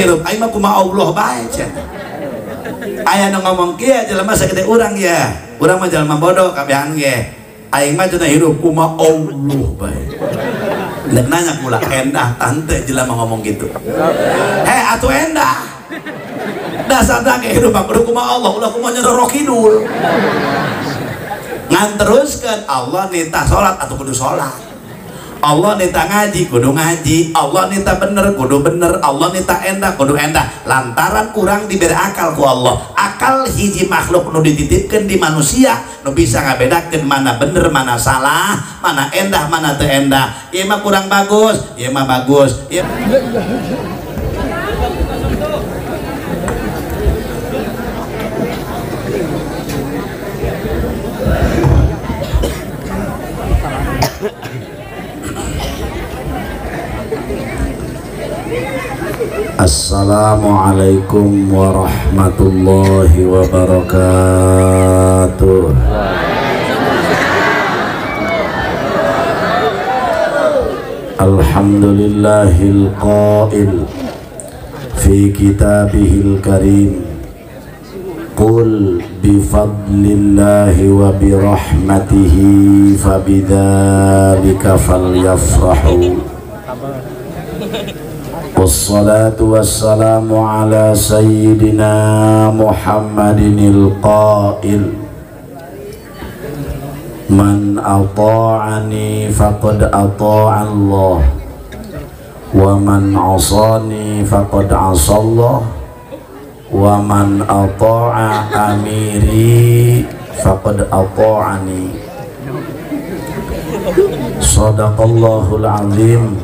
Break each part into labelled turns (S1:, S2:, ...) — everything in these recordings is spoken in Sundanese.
S1: Hirup aing mah kumaha Allah bae cenah. Aya nu ngomong kieu jelema sagede urang ya. Urang mah jelema bodoh kabehan ge. Aing mah cenah hirup kumaha Allah bae. Nek nanya kula endah tante jelema ngomong gitu. Heh atuh endah. Dasar ge hirup mah kudu kumaha Allah, ulah kumaha Nyi Roro Kidul. Ngan teruskeun Allah nitah salat atuh kudu salat. Allah nita ngaji kudu ngaji, Allah nita bener kudu bener, Allah nita endah kudu endah. Lantaran kurang diberi akal ku Allah. Akal hiji makhluk nu dititipkeun di manusia nu bisa ngabedakeun mana bener mana salah, mana endah mana teu endah. Ieu mah kurang bagus, ieu mah bagus. Ieu Assalamualaikum warahmatullahi wabarakatuh. Alhamdulillahil qail fi kitabihil karim, qul bifadlillahi wa birahmatihi fabidzalika falyafrahu. Wassalatu wassalamu ala sayyidina Muhammadinil qail, man ata'ani faqad ata'a Allah, wa man 'asani faqad 'asa Allah, wa man ata'a amiri faqad ata'ani. Shadaqallahul azim.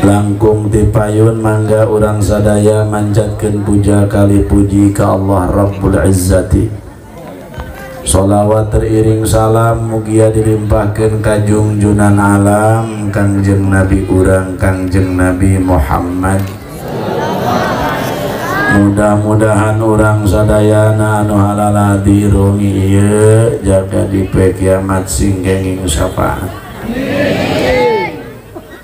S1: Langkung tipayun mangga urang sadaya manjatkeun puja kali puji ka Allah Rabbul Izzati. Sholawat teriring salam mugia dilimpahkeun ka junjunan alam Kangjeng Nabi urang Kangjeng Nabi Muhammad. Mudah-mudahan urang sadayana anu halal dirongi ieu jaga di poe kiamat sing kenging syafaat.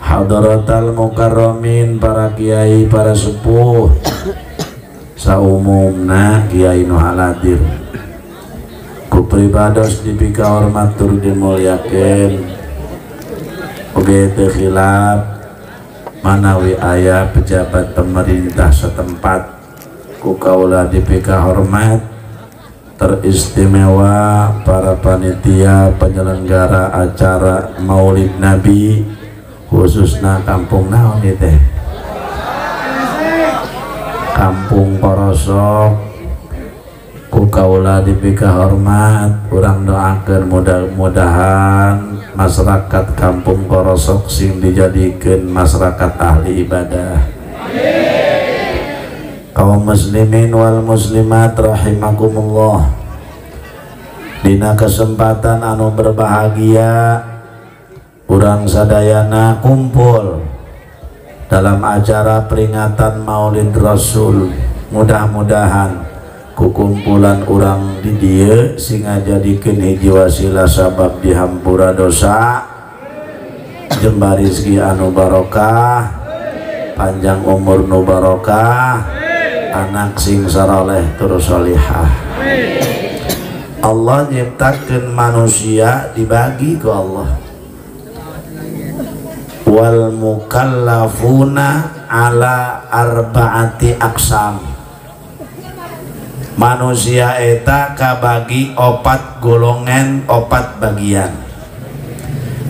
S1: Hadratal mukarramin, para kiai, para sepuh, saumumna kiai nu haladir, ku pribados dipika hormat tur dimulyakeun. Oge teu khilaf manawi aya pejabat pemerintah setempat, ku kaula dipika hormat teristimewa para panitia penyelenggara acara Maulid Nabi khususna kampung naon ieu teh, Kampung Korosok. Ku kaula dipika hormat, urang doakeun mudah-mudahan masyarakat Kampung Korosok sing dijadikeun masyarakat ahli ibadah. Kaum muslimin wal muslimat rahimakumullah, dina kesempatan anu berbahagia urang sadayana kumpul dalam acara peringatan Maulid Rasul. Mudah-mudahan kukumpulan urang di dieu sing ngajadikeun hiji wasilah sabab dihampura dosa, jembar rezeki anu barokah, panjang umur nu barokah, anak sing saroleh tur solihah. Allah nyiptakeun manusia dibagi ku Allah. Wal mukallafuna ala arba'ati aqsam. Manusia eta kabagi opat golongan, opat bagian.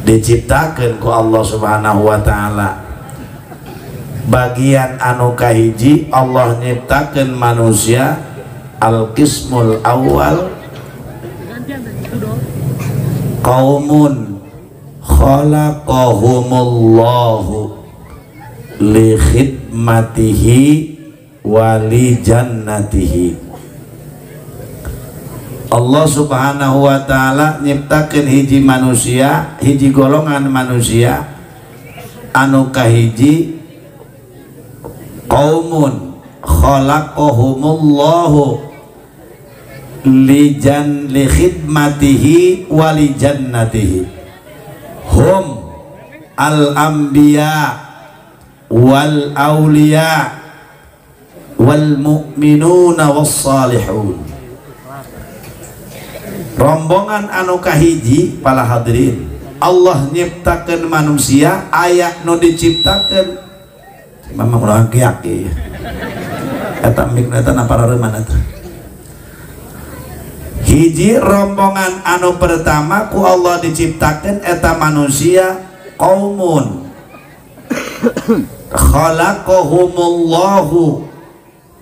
S1: Diciptakeun ku Allah Subhanahu wa taala. Bagian anu kahiji Allah nyiptakeun manusia al-qismul awal, qaumun khalaqahumullahu li khidmatihi wa li jannatihi. Allah Subhanahu wa taala nyiptakeun hiji manusia, hiji golongan manusia anu kahiji qaumun khalaqahumullahu li khidmatihi wa li jannatihi. Hum al-anbiya wal auliya wal mu'minuna was salihun. Rombongan anu kahiji para hadirin, Allah nyiptakeun manusia aya nu diciptakeun memang urang kiak ieu eta mik eta naparareuman eta. Hiji rombongan anu pertama ku Allah diciptakeun eta manusia qaumun khalaqahumullahu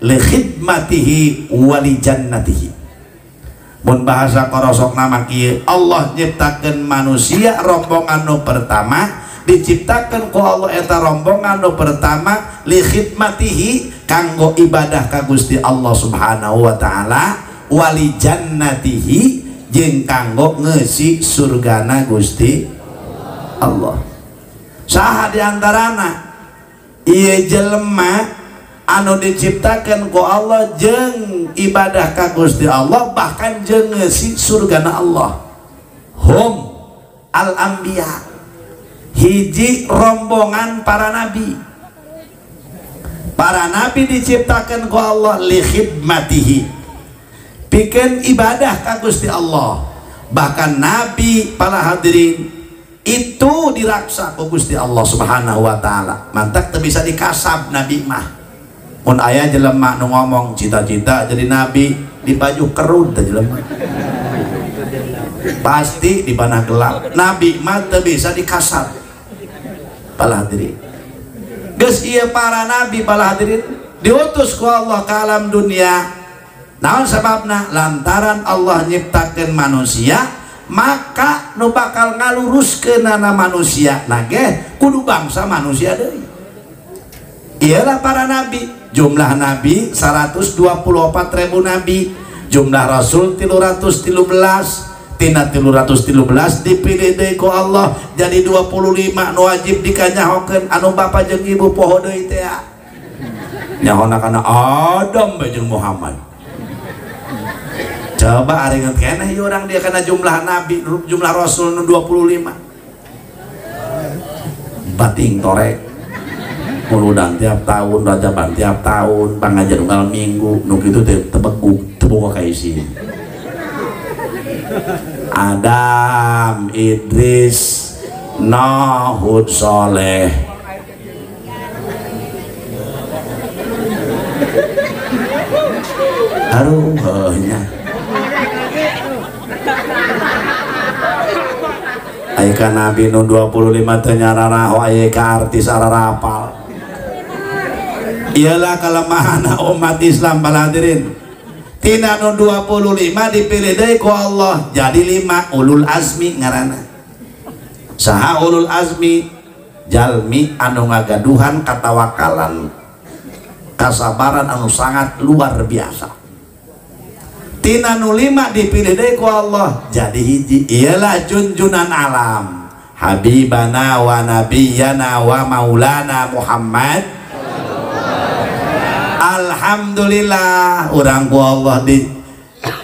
S1: li khidmatihi wa li jannatihi. Mun bahasa korosok nama kieu, Allah nyiptakeun manusia rombongan nu pertama diciptakeun ku Allah eta rombongan nu pertama li khidmatihi kanggo ibadah ka Gusti Allah Subhanahu wa taala wali jannatihi jeung kanggo ngeusi surgana Gusti Allah. Saha di antarana ieu jelema anu diciptakeun ku Allah jeung ibadah ka Gusti Allah bahkan jeung ngeusi surgana Allah. Hum al-anbiya, hiji rombongan para nabi. Para nabi diciptakeun ku Allah li khidmatihi, pikeun ibadah ka Gusti Allah. Bahkan nabi para hadirin itu diraksa ku Gusti Allah Subhanahu wa taala. Mantak teu bisa dikasab nabi mah. Mun aya jelema nu ngomong cita-cita jadi nabi di baju kerut teh jelema. Pasti di panah gelap. Nabi mah teu bisa dikasab. Para hadirin. Geus ieu para nabi para hadirin diutus ku Allah ke alam dunia. Naon sababna? Lantaran Allah nyiptakeun manusia, maka nu bakal ngaluruskeunana manusia nage kudu bangsa manusia deui. Iyalah para nabi. Jumlah nabi 124.000 nabi, jumlah rasul 313, tina 313 dipilih deui ku Allah jadi 25 nu wajib dikanyahokeun anu bapa jeung ibu poho deui teh. Nyahona kana Adam bae jeung Muhammad. Coba aringet keneh ieu urang dia kana jumlah nabi, jumlah rasul nu 25. Bating torek. Muludan tiap tahun, rajaban tiap tahun, pangajian unggal minggu, nu kitu teh tebeguk, teu boga kaisi. Adam, Idris, Nuh, Hud, Soleh. Aduh, heuhnya. Aya ka nabi nu 25 teh nyararaho, aya ka artis ararapal. Iyalah kelemahan umat Islam para hadirin. Tina nu 25 dipilih deui ku Allah jadi 5 ulul azmi ngaranna. Saha ulul azmi? Jalmi anu ngagaduhan katawakalan, kasabaran anu sangat luar biasa. Tina nu 5 dipilih deui ku Allah jadi hiji. Iyalah junjunan alam, habibana wa nabiyana wa maulana Muhammad. Alhamdulillah urang ku Allah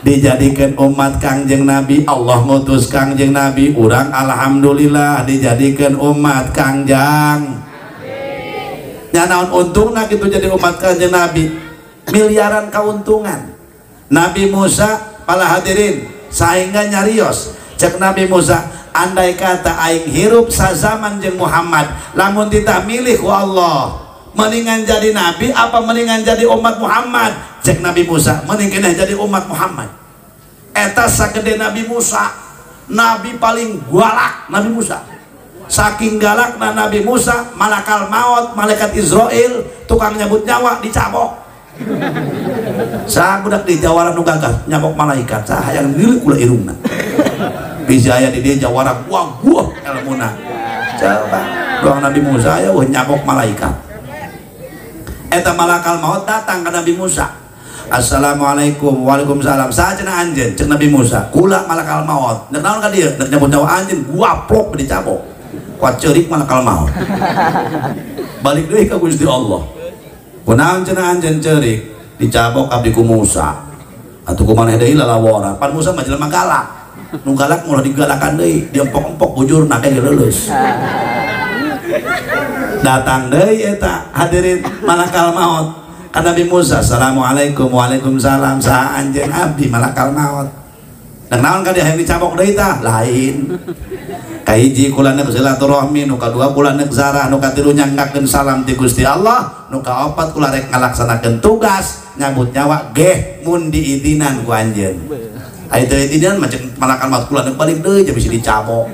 S1: dijadikan umat Kangjeng Nabi. Allah ngutus Kangjeng Nabi, urang alhamdulillah dijadikan umat Kangjeng. Nya naon untungna kitu jadi umat Kangjeng Nabi? Miliaran keuntungan. Nabi Musa para hadirin sehingga nyarios cek Nabi Musa, andai kata aing hirup sazaman jeung Muhammad, lamun titah milih ku Allah mendingan jadi nabi apa mendingan jadi umat Muhammad? Cek Nabi Musa, mending keneh jadi umat Muhammad. Eta sagede Nabi Musa, nabi paling galak Nabi Musa. Saking galakna Nabi Musa, malakal maut, malaikat Israel, tukang nyabut nyawa dicabok. Saha budak di jawara nu gagah nyabok malaikat, saha hayang milik ulah irungna. Bisa aya di dieu jawara gua gua elmuna. Coba doang Nabi Musa aya wah nyabok malaikat. Eta malakal maut datang ke Nabi Musa. Assalamualaikum, waalaikumsalam. Saha cenah anjeun? Cek Nabi Musa, kula malakal maut. Nek naon ka dieu? Nek nyabut nyawa anjeun, gua plok dicabok. Kuat ceurik malakal maut. Balik deui ka Gusti Allah. Kunaon cenah anjeun ceurik? Dicabok abdi ku Musa. Atuh ku maneh deui lalawora. Pan Musa mah jelema galak. Nu galak moal digalakan deui, diempok-empok bujurna kayak leuleus. Datang deui eta hadirin malakal maut ka Nabi Musa, assalamualaikum waalaikumsalam, saha anjeun abdi malakal maut. Dan naon ka dia hayang dicabok deui tah? Lain. Kahiji kula neuk silaturahmi, nu kadua kula neuk zarah, nu katilu nyanggakeun salam ti Gusti Allah, nu kaopat kula rek ngalaksanakeun tugas nyabut nyawa geh mun diidinan ku anjeun. Aya teu idinan mah cek malakal maut kula neuk balik deui bisa dicabok.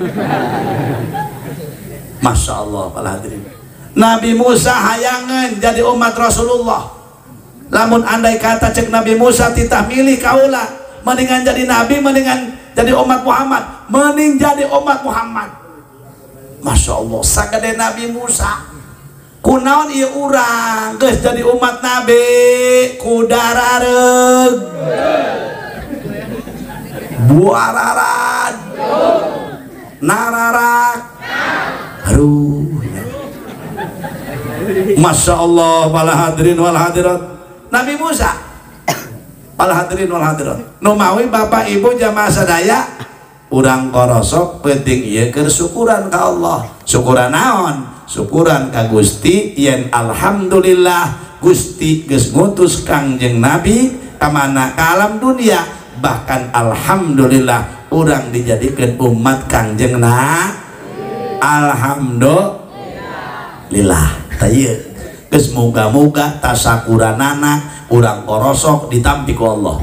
S1: Masya Allah para hadirin. Nabi Musa hayangeun jadi umat Rasulullah. Lamun andai kata cek Nabi Musa titah milih kaula, mendingan jadi nabi, mendingan jadi umat Muhammad, mending jadi umat Muhammad. Masya Allah, sagede Nabi Musa. Kunaon ieu urang geus jadi umat nabi kudarareug. Buararad. Nararak. Aduh. Masya Allah para hadirin wal hadirat. Nabi Musa para hadirin wal hadirat. Nu mawi bapak ibu jamaah sadaya urang korosok penting ieu keur syukuran ka Allah. Syukuran naon? Syukuran ka Gusti yen alhamdulillah Gusti geus ngutus Kangjeng Nabi ka mana ka alam dunia, bahkan alhamdulillah urang dijadikeun umat Kangjeng Nabi. Alhamdulillah. Tah geus muga-muga tasakuranana urang korosok ditampi ku Allah.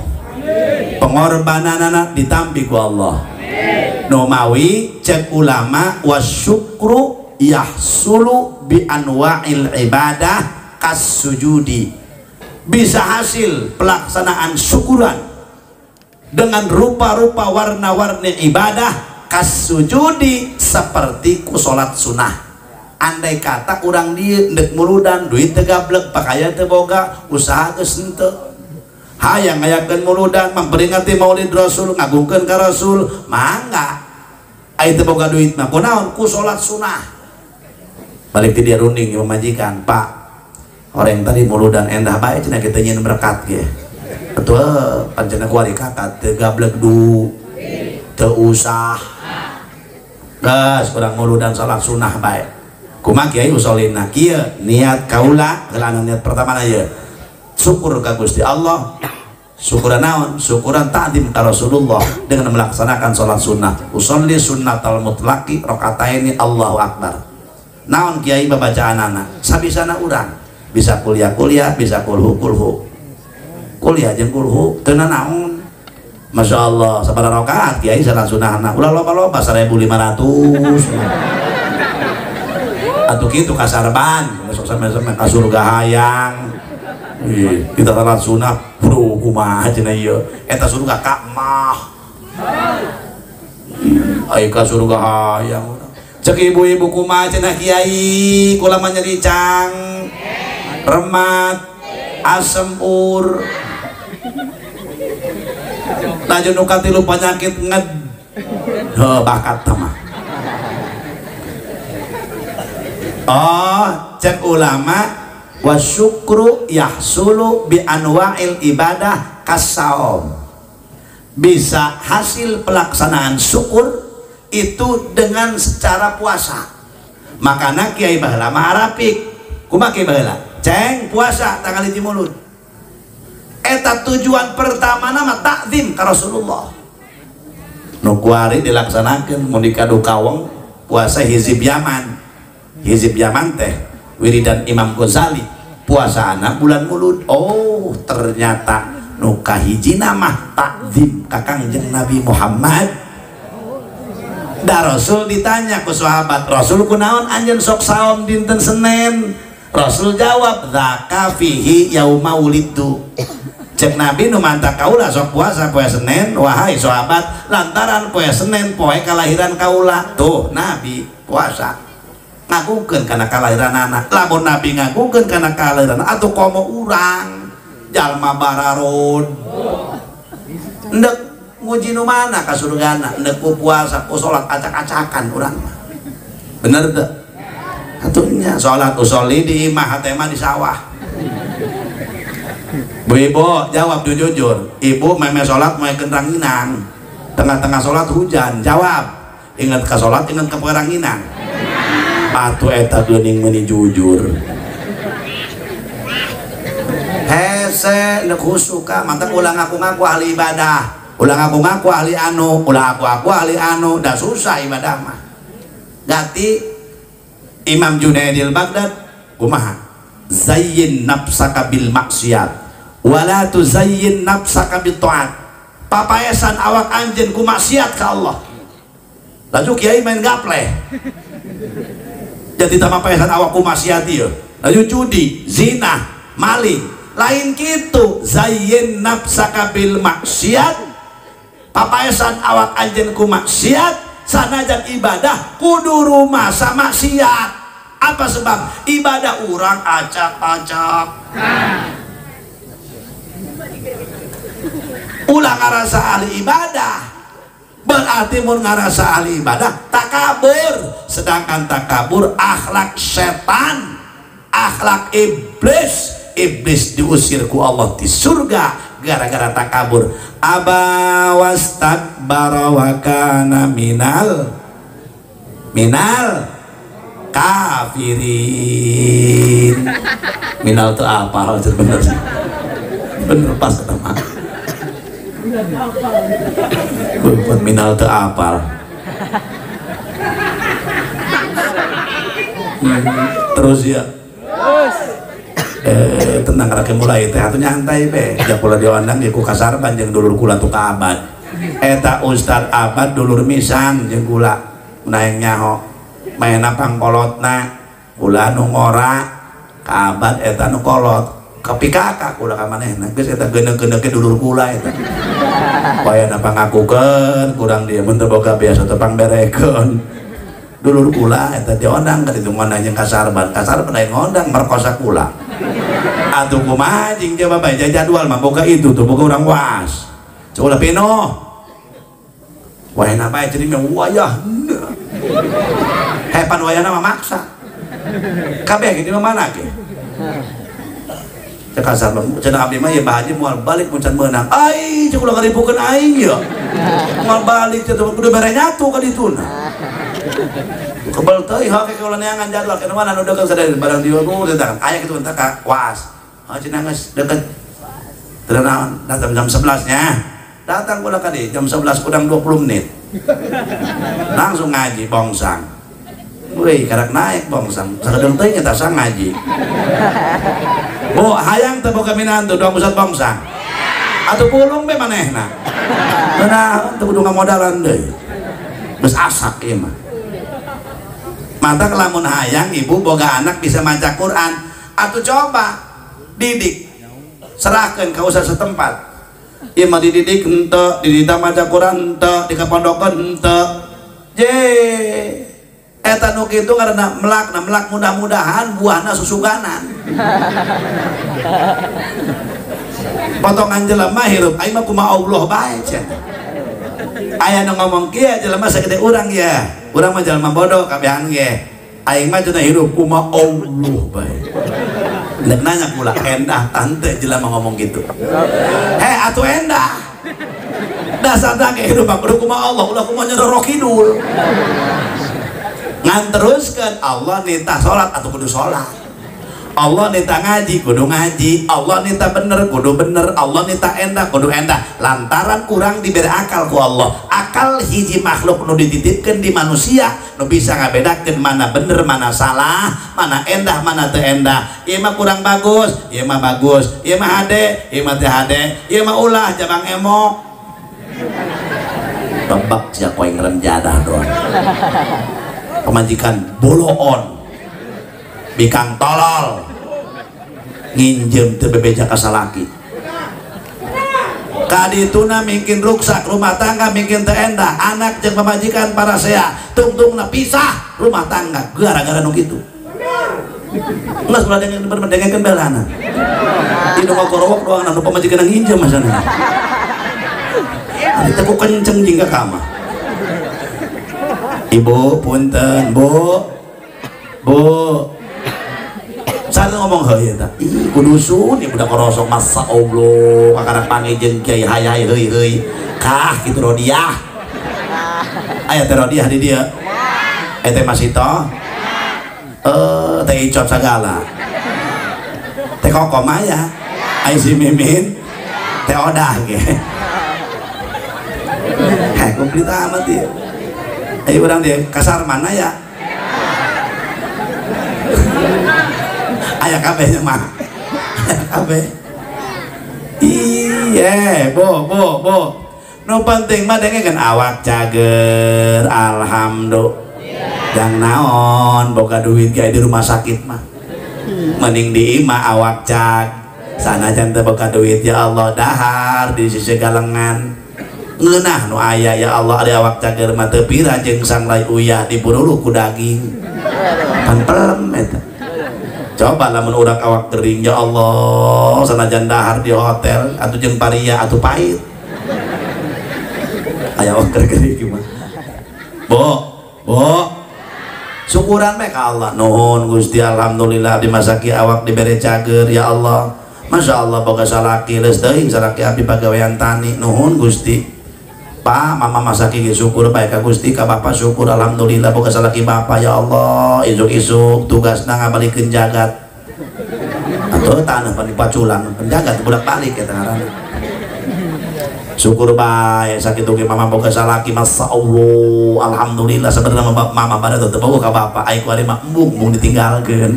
S1: Pengorbananana ditampi ku Allah. Nu mawi cek ulama wasyukru yahsulu bi anwa'il ibadah kasujudi. Bisa hasil pelaksanaan syukuran dengan rupa-rupa warna-warni ibadah kasujudi seperti ku salat sunah. Andai kata urang dieu ndek muludan duit teu gablek, pakaian teu boga, usaha geus henteu. Hayang ngayakeun muludan memperingati Maulid Rasul, ngagungkeun ka Rasul, mangga. Ai teu boga duit mah kunaon ku salat sunah. Balik ti dia runding jeung pamajikan, Pak, orang tadi muludan endah bae cenah kitu nyeun berkat ge. Betul, pancen kuari kakak teu gablek du, teu usah. Geus urang muludan salat sunah bae. Kumaha kiai usolina kieu niat kaula heula niat pertama na ieu syukur ka Gusti Allah, syukuran naon? Syukuran ta'zim ka Rasulullah dengan melaksanakan salat sunnah. Usolli sunnatal mutlaqi rakaataini Allahu akbar. Naon kiai babacaanana? Sabisana urang bisa kuliah-kuliah, bisa kulhu-kulhu. Kuliah jeung kulhu teu naon. Masya Allah, sabaraha rakaat kiai salat sunnahna? Ulah loba-loba 1500. Atuh kitu kasarban, besok sampe-sampe ka surga hayang. Ih, kita salat sunah, bro, kumaha cenah ieu? Eta surga ka mah. Ai ka surga hayang. Cek ibu-ibu kumaha cenah kiai, kula mah nyeri cang, remat, asem ur. Laju nu katilu penyakit nged. Heuh, bakat mah. Oh, cek ulama wasyukru yahsulu bi anwa'il ibadah kasaom. Bisa hasil pelaksanaan syukur itu dengan secara puasa. Makana kiai baheula mah arapik. Kumaha kiai baheula? Ceng puasa tanggal 1 Mulud. Eta tujuan pertama nama takzim ka Rasulullah. Nu kuari dilaksanakeun mun dikadu kaweng puasa hizib Yaman. Hizib Yaman teh wiridan Imam Ghazali, puasa anak bulan Mulud. Oh, ternyata nu kahijina mah takzim ka Kangjeng Nabi Muhammad. Da Rasul ditanya ku sahabat, Rasul kunaon anjeun sok saum dinten Senin? Rasul jawab, dzaka fihi yauma wulidtu. Cek Nabi nu mantap kaula sok puasa poe Senin, wahai sahabat, lantaran poe Senin poe kalahiran kaula. Tuh Nabi puasa ngagungkeun kana kalahiran anak. Lamun Nabi ngagungkeun kana kalahiran atuh komo urang jalma bararun ndek nguji nu mana ka surgana, ndek ku puasa ku salat acak-acakan urang mah. Bener teu? Atuh nya salat usolli di imah hate mah di sawah. Bu ibu jawab jujur, ibu meme salat moekeun ranginang, tengah-tengah salat hujan, jawab. Ingat ka salat, ingat ka ranginang. Atuh eta geuning meuni jujur. Hese nu suka mantap ulah ngaku-ngaku ahli ibadah, ulah ngaku-ngaku ahli anu, ulah aku-aku ahli anu, dah susah ibadah mah. Ganti Imam Junaidil Baghdad kumaha? Zayyin nafsaka bil maksiat wala tuzayyin nafsaka bit ta'at. Papaesan awak anjeun ku maksiat ka Allah. Laju kiai main gapleh. Jadi tambah papaesan awak ku maksiat ieu. Laju judi, zina, maling. Lain kitu, zayyin nafsaka bil maksiat. Papaesan awak anjeun ku maksiat, sanajan ibadah kudu rumasa maksiat. Apa sebab? Ibadah urang acak-acak. Ulah ngarasa ahli ibadah, berarti mun ngarasa ahli ibadah takabur. Sedangkan takabur akhlak setan, akhlak iblis. Iblis diusir ku Allah di surga gara-gara takabur. Aba wastakbara wa kana minal minal kafirin. Minal itu apa? Bener bener pas sama. Bukan minal itu apal. Terus ya. Tenang rakyat mulai teh atuh nyantai be. Ja kula diondang ge ku kasarban jeung dulur kula tu ka abad. Eta ustad abad dulur misan jeung kula naeng nyaho. Maena pangkolotna kula nu ngora ka abad eta nu kolot. Kapikaka kula ka manehna geus eta geuneuh-geuneuh ke dulur kula eta. Wayana pangakukeun kurang dia mun teu boga biasa teu pangberekeun. Dulur kula eta diondang ka ditu ngondang jeung kasarban. Kasarban aya ngondang merkosa kula. Atuh kumaha jeung dia bae jadwal mah boga itu tuh boga urang was. Cuk ulah pinoh. Wayana bae jadi mah wayah. Hepan wayana mah maksa. Kabeh kitu mah mana ge? Cek kasarban cenah abdi mah ieu Bah Haji moal balik mun can meunang. Ai cuk ulah ngaripukeun aing ye. Moal balik teh kudu bere nyatu ka dituna. Kebel teuing hake kula neangan jadwal kana mana nu deukeut sadaya barang dieu nu datang aya kitu entar ka was. Oh cenah geus deukeut. Teu naon datang jam 11 nya. Datang kula ka dieu jam 11 kurang 20 menit. Langsung ngaji bongsang. Wih, karak naik bongsang. Sakedeung teuing eta sang ngaji. Bu, hayang teu boga minantu doang pusat bongsang. Atuh pulung be manehna. Nah, teu kudu ngamodalan deui. Geus asak ieu mah. Mata lamun hayang ibu boga anak bisa maca Quran, atuh coba didik, serahkan ke ustaz setempat. Ieu mah dididik henteu, dididik maca Quran henteu, di kapondokeun henteu. Je eta nu kitu karena melak, nah melak mudah-mudahan buahna susuganan. Potongan jelema hirup aing mah kumaha Allah bae cenah. Aya nu ngomong kieu jelema sagede urang ya. Urang mah jelema bodoh kabehan ge. Aing mah cenah hirup kumaha Allah bae. Nek nanya kula endah tante jelema ngomong gitu. Heh atuh endah. Dasar ge hirup kudu kumaha Allah ulah kumaha Nyai Kidul. Ngan teruskeun Allah nitah salat atuh kudu salat. Allah nita ngaji kudu ngaji, Allah nita bener kudu bener, Allah nita endah kudu endah. Lantaran kurang diberi akal ku Allah. Akal hiji makhluk nu dititipkeun di manusia nu bisa ngabedakeun mana bener mana salah, mana endah mana teu endah. Ieu mah kurang bagus, ieu mah bagus, ieu mah hade, ieu mah teu hade, ieu mah ulah jabang emok. Bebak sia koe ngrem jadah doang. Pemajikan boloon. Bikang tolol nginjem teu bebeja ka salaki. Kadituna mingkin ruksak rumah tangga mingkin teu endah, anak jeung pamajikan parasea tungtungna pisah rumah tangga gara-gara nu kitu. Geus ulah dengekeun belana. Di nu ngogorowok doang nu pamajikan nginjem masana. Ari teh ku kenceng jeung ka kamar. Ibu punten, Bu. Bu. Saya ngomong heuy eta. Ih kudusun ieu budak korosok masa Allah kakara panggih jeung kiai hayay heuy heuy. Kah kitu rodiah. Aya teh rodiah di dieu. Eta teh Masito. Teh icop sagala. Teh kokom aya. Ai si Mimin teh odah ge. Heh, komplit amat ieu. Ayo urang dia kasar mana ya? Aya kabeh nya mah. Aya kabeh. Iya, bo bo bo. Nu penting mah dengekeun awak cager, alhamdulillah. Jang naon boga duit gae di rumah sakit mah. Mending di imah awak cag. Sanajan teu boga duit ya Allah dahar di sisi galengan. Ngeunah nu aya ya Allah ari awak cager mah teu pira jeung sanglai uyah dipuruluh ku daging. Pan pelem eta. Coba lamun urang awak kering ya Allah sanajan dahar di hotel atuh jeung paria atuh pahit. Aya awak kering gimana? Bo, bo. Syukuran bae ka Allah. Nuhun Gusti alhamdulillah dimasaki awak dibere cager ya Allah. Masya Allah boga salaki leus teuing salaki abdi pagawean tani. Nuhun Gusti. Pak, mama masaki ge syukur bae ka Gusti, ka bapa syukur alhamdulillah boga salaki bapa ya Allah. Isuk-isuk tugasna ngabalikeun jagat. Atuh tanah pan dipaculan, penjagat bolak-balik eta ngaranna. Syukur bae sakitu ge mama boga salaki masya Allah alhamdulillah sebenarnya mama pada teu boga ka bapa ai ku ari mah embung embung ditinggalkeun.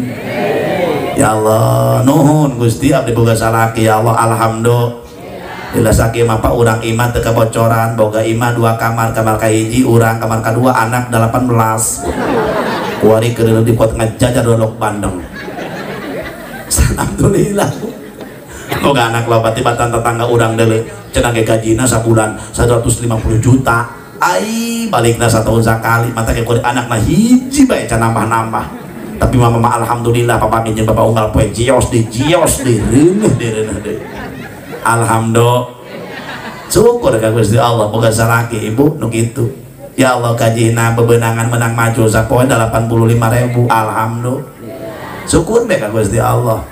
S1: Ya Allah nuhun Gusti abdi boga salaki ya Allah alhamdulillah. Bila sakieu mah pak urang imah teu kabocoran boga imah 2 kamar, kamar kahiji urang, kamar kadua anak 18. Kuari keur di kuat ngajajar dolok bandeng. Alhamdulillah. Boga anak loba tibatan tetangga urang deuleu cenah ge gajina sabulan 150 juta. Ai balikna satahun sakali mata ge kuari anakna hiji bae can nambah-nambah. Tapi mama mah alhamdulillah papa jeung bapak unggal poe jios di jios di reuneuh di reuneuh deui. Alhamdulillah. Syukur ka Gusti Allah boga salaki ibu nu kitu. Ya Allah gajina bebenangan menang maju sapoe 85.000 alhamdulillah. Syukur bae ka Gusti Allah.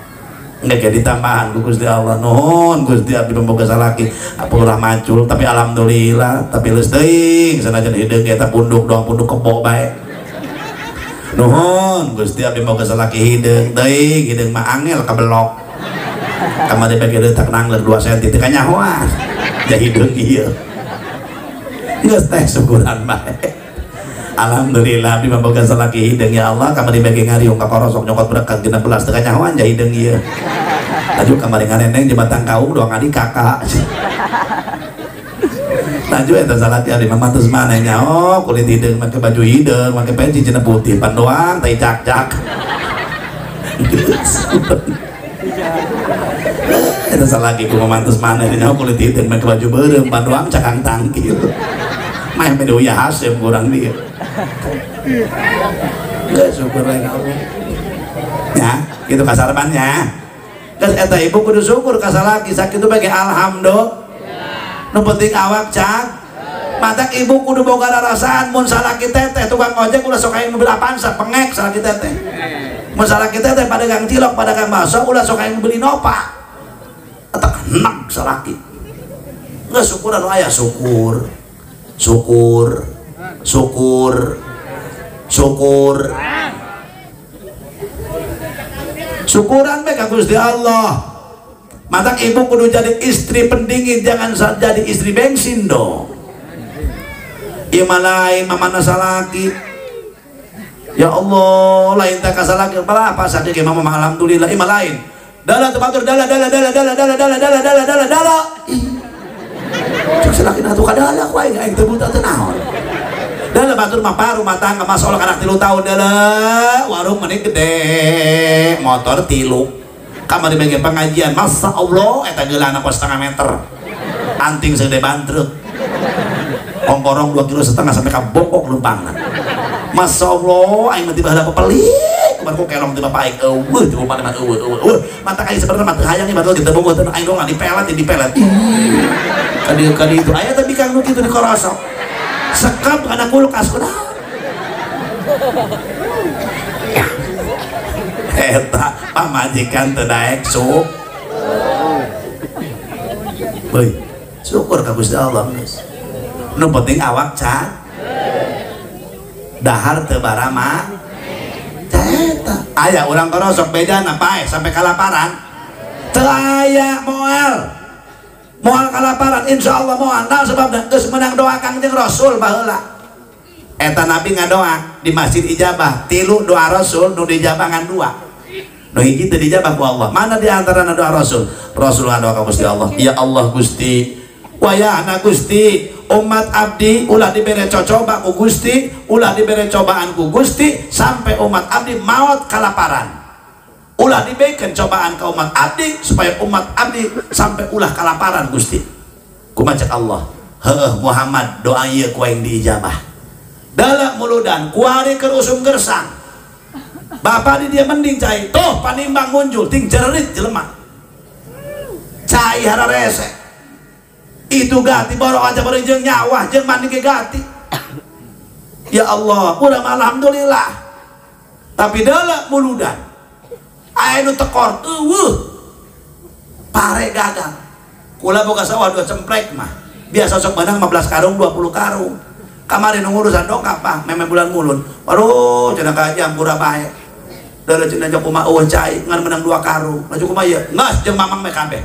S1: Nggak jadi tambahan ku Gusti Allah. Nuhun Gusti abdi boga salaki ulah macul tapi alhamdulillah tapi leus teuing sanajan hideung eta punduk doang punduk kebo bae. Nuhun Gusti abdi boga salaki hideung teuing hideung mah angel kabelok. Kamari bagi letak nangler 2 cm teu kanyahoan. Ja hideung ieu. Geus teh syukuran bae. Alhamdulillah abdi mah boga salaki hideung ya Allah kamari bagi ngariung ka korosok nyokot berkat 16 teu kanyahoan ja hideung ieu. Laju kamari ngarendeng jembatan kaum doang adi kakak. Laju eta salaki abdi mah mantes maneh nya oh kulit hideung make baju hideung make peci cenah putih pan doang tai cak-cak. Eta salaki ku mantes maneh nya kulit hideung make baju beureum pan doang cakang tangkil. Mah beda uyah hasem kurang dia. Geus syukur we ka Allah. Ya, kitu kasarbannya. Geus eta ibu kudu syukur ka salaki sakitu bae alhamdulillah. Nu penting awak cak. Matak ibu kudu boga rarasaan mun salaki teteh tukang ojek ulah sok hayang mobil Avanza pengek salaki teteh. Mun salaki teteh padagang cilok padagang bakso ulah sok hayang mobil Innova. Eta enak salaki. Geus syukuran aya syukur. Syukur, syukur, syukur. Syukuran bae ka Gusti Allah. Matak ibu kudu jadi istri pendingin, jangan jadi istri bensin dong. Ieu mah lain mamana salaki. Ya Allah, lain teh ka salaki malah apa saja ge mama alhamdulillah ieu mah lain. Dala teu batur dala dala dala dala dala dala dala dala dala dala. Cek salaki atuh kadala ku aing aing teu buta teu naon. Dala batur mah rumah tangga masalah kanak 3 tahun dala warung mending gede motor 3 kamari bagian pengajian masa Allah eta geulana kos setengah meter anting segede bantruk kongkorong 2,5 kilo sampai ka bongkok lumpangna Masya Allah aing mah tiba heula pepelik kumaha ku kelong tiba paik eueuh tiba mana eueuh eueuh eueuh mata aing sebenarnya mah teu hayang batur kita bongkok teu aing doang dipelet kadi itu aya tapi kang nu kitu dikorosok sekap kana kulkas kunaon eta pamajikan teu daek sup Beuy syukur ka Gusti Allah geus nu penting awak cak dahar teu barama eta Eta aya urang korosok bedana paeh sampai kalaparan. Teu aya moal. Moal kalaparan insyaallah moal. Nah sebabna geus menang doa Kangjeng Rasul baheula. Eta Nabi ngadoa di Masjid Ijabah, tilu doa Rasul nu dijabah ngan dua. Nu hiji teu dijabah ku Allah. Mana di antarana doa Rasul? Rasul ngadoa ka Gusti Allah, ya Allah Gusti, wayahna Gusti, umat abdi ulah dibere cocoba ku Gusti, ulah dibere cobaan ku Gusti sampai umat abdi maot kalaparan. Ulah diberikan cobaan ke umat abdi supaya umat abdi sampai ulah kalaparan Gusti. Kumaha cek Allah? Heuh Muhammad doa ieu ku aing diijabah. Dalam muludan kuari keur usum gersang. Bapak di dia mending cai tuh panimbang muncul ting jerit jelema. Cai hararese. Itu gati borok aja borong jeung nyawa jeung mandi ge gati. Ya Allah, urang alhamdulillah. Tapi dalam muludan aya nu tekor eueuh. Pare gagal. Kula boga sawah 2 cemplek mah. Biasa sok menang 15 karung 20 karung. Kamari nu ngurusan dongkap mah meme bulan mulun. Aduh cenah ka hampura bae. Deuleu cenah jauh kumaha eueuh cai ngan menang 2 karung. Laju kumaha ieu? Geus jeung mamang meh kabeh.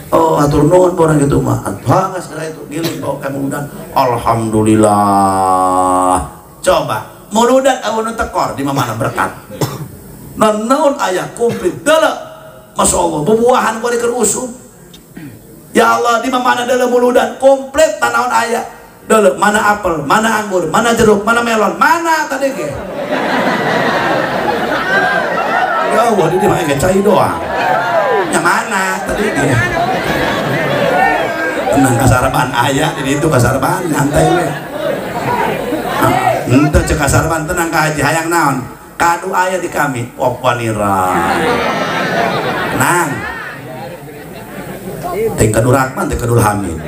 S1: Oh atur nuhun orang gitu mah. Atuh geus segala itu giling bawa ka muludan. Alhamdulillah. Coba muludan eueuh nu tekor di mana berkat. Naon aya komplit deuleu. Masya Allah bubuahan kuari keur usum. Ya Allah di mana deuleu muludan komplit tanaon aya. Deuleu mana apel, mana anggur, mana jeruk, mana melon, mana tadi ge. Ya Allah di mah ge cai doang. Nya mana tadi ge. Tenang kasarapan aya di ditu kasarapan nyantai we. Henteu cek kasarapan tenang ka haji hayang naon? Kadu aya di kami, opanira. Tenang. Teh kadu Rahman, teh kadu Hamid.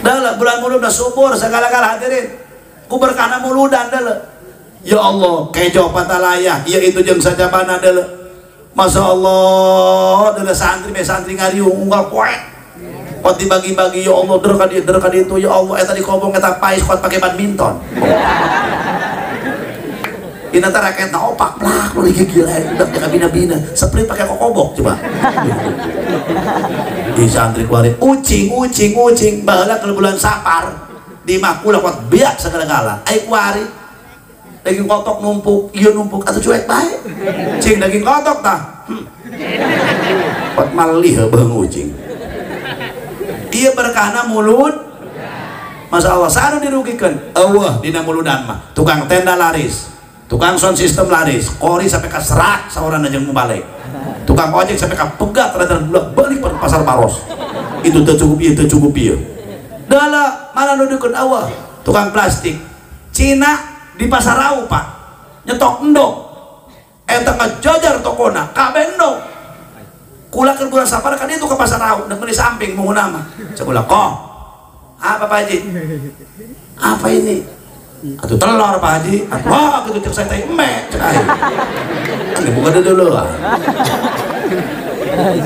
S1: Dalam bulan mulud udah subur segala-gala hadirin. Ku berkahna muludan deuleu. Ya Allah, kejo patalaya, ieu itu jeung sajabana deuleu. Masya Allah, deuleu santri be santri ngariung unggal poe. Pot dibagi-bagi ya Allah der ka dieu itu ya Allah eta dikobong eta pais kuat pake badminton. Dina teh raketna opak plak lu gila udah kabina-bina sprint pakai kokobok coba. Di santri kuari ucing ucing ucing baheula keur bulan Sapar di mah kula kuat biak segala-gala ai kuari daging kotok numpuk ieu numpuk atuh cuek bae cing daging kotok tah. Pot malih beung ucing. Ieu berkahna mulut. Masya Allah sanu dirugikan eueuh dina muludan mah tukang tenda laris, tukang sound system laris, kori sampai ka serak saorana jeung balik, tukang ojek sampai ka pegat rada bulak balik ke pasar Baros. Itu teu cukup ieu teu cukup ieu. Dalah mana nudukeun eueuh tukang plastik Cina di pasar Rau Pak nyetok endog eta ngajajar tokona kabeh endog. Kula keur bulan Sapar kan itu ke pasar Rau dan meuli samping munguna mah. Cek kula kok apa Pak Haji? Apa ini? Atuh telur Pak Haji. Atuh wah kitu cek saya teh eme cek aing. Ini bukan dulu lah.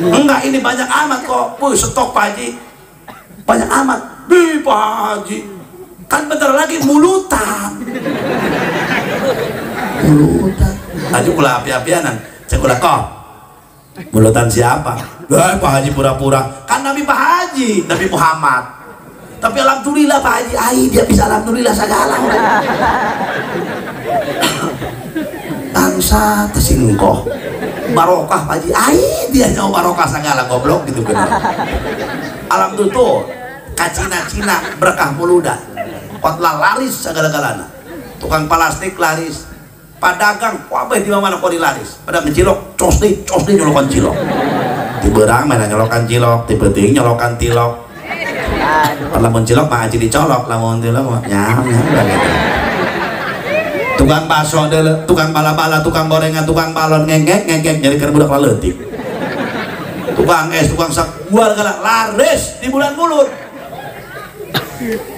S1: Enggak ini banyak amat kok. Puh stok Pak Haji. Banyak amat. Bi Pak Haji. Kan bentar lagi mulutan. Mulutan. Haji kula api-apianan. Cek kula kok. Mulutan siapa? Bah, Pak Haji pura-pura. Kan Nabi Pak Haji, Nabi Muhammad. Tapi alhamdulillah Pak Haji, ai dia bisa alhamdulillah segala orang. Bangsa tersingkoh. Barokah Pak Haji, ai dia nyawa barokah segala goblok gitu kan. Alhamdulillah tuh ka Cina-Cina berkah muludan. Kotla laris segala-galana. Tukang plastik laris. Padagang kabeh di mana kori laris. Pada ngecilok, cos deui nyolokan cilok. Ti beurang mana nyolokan cilok, ti peuting nyolokan tilok. Lamun cilok mah aji dicolok, lamun tilok mah nyam nyam gitu. Tukang bakso deuleu, tukang bala-bala, tukang gorengan, tukang balon ngengek ngengek nyari keur budak leutik. Tukang es, tukang sak bual galak laris di bulan mulut.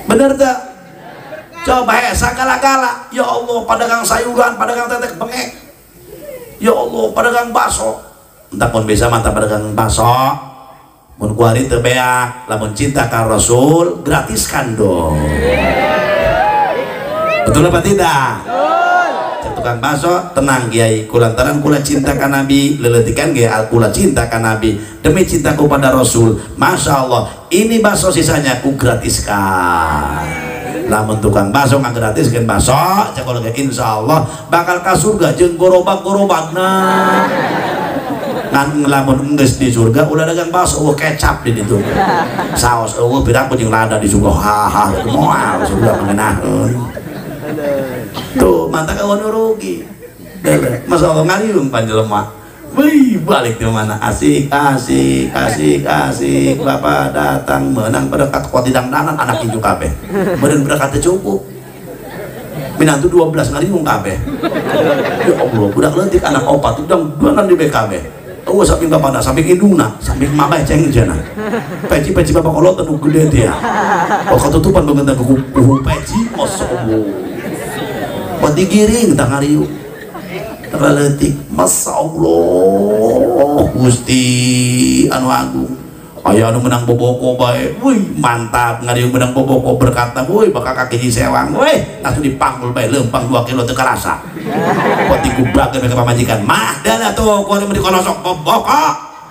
S1: Bener tak? Coba ya sagala-gala. Ya Allah, pedagang sayuran, pedagang tetek bengek. Ya Allah, pedagang bakso. Entah pun bisa mantap pedagang bakso. Mun kuari teu beak, lamun cinta ka Rasul, gratiskan dong. Betul apa tidak? Betul. Tukang bakso tenang kiai, kulantaran kula cinta ka Nabi, leletikan kiai kula cinta ka Nabi, demi cintaku pada Rasul. Masya Allah, ini bakso sisanya ku gratiskan. Lamun tukang bakso ngagratiskeun bakso, cek kula insya Allah bakal ka surga jeung gorobak-gorobakna. Ngan lamun geus di surga ulah dagang bakso eueuh kecap di ditu. Saos eueuh pirang jeung lada di surga haha moal surga mengenaheun. Tuh mantap kawan rugi. Masya Allah ngariung panjelema. Wih balik di mana asik asik asik asik bapak datang menang berkat kuat di dangdanan anak inju kabeh. Meureun berkatnya cukup. Minantu 12 ngariung kabeh. Ya Allah budak leutik anak opat dangdanan di BKB. Oh samping bapana samping indungna samping mamah ceng jana. Peci-peci bapak kolot anu gede dia. Oh ketutupan banget ku peci masya Allah. Digiring tak ngariung terleletik Masya Allah Gusti anu agung aya anu menang boboko bae wih mantap ngariung menang boboko berkata wih bakal kaki sewang wih langsung dipanggul bae lempang 2 kilo teu karasa pot digubrakeun ka pamajikan mah dana tuh ku anu dikonosok boboko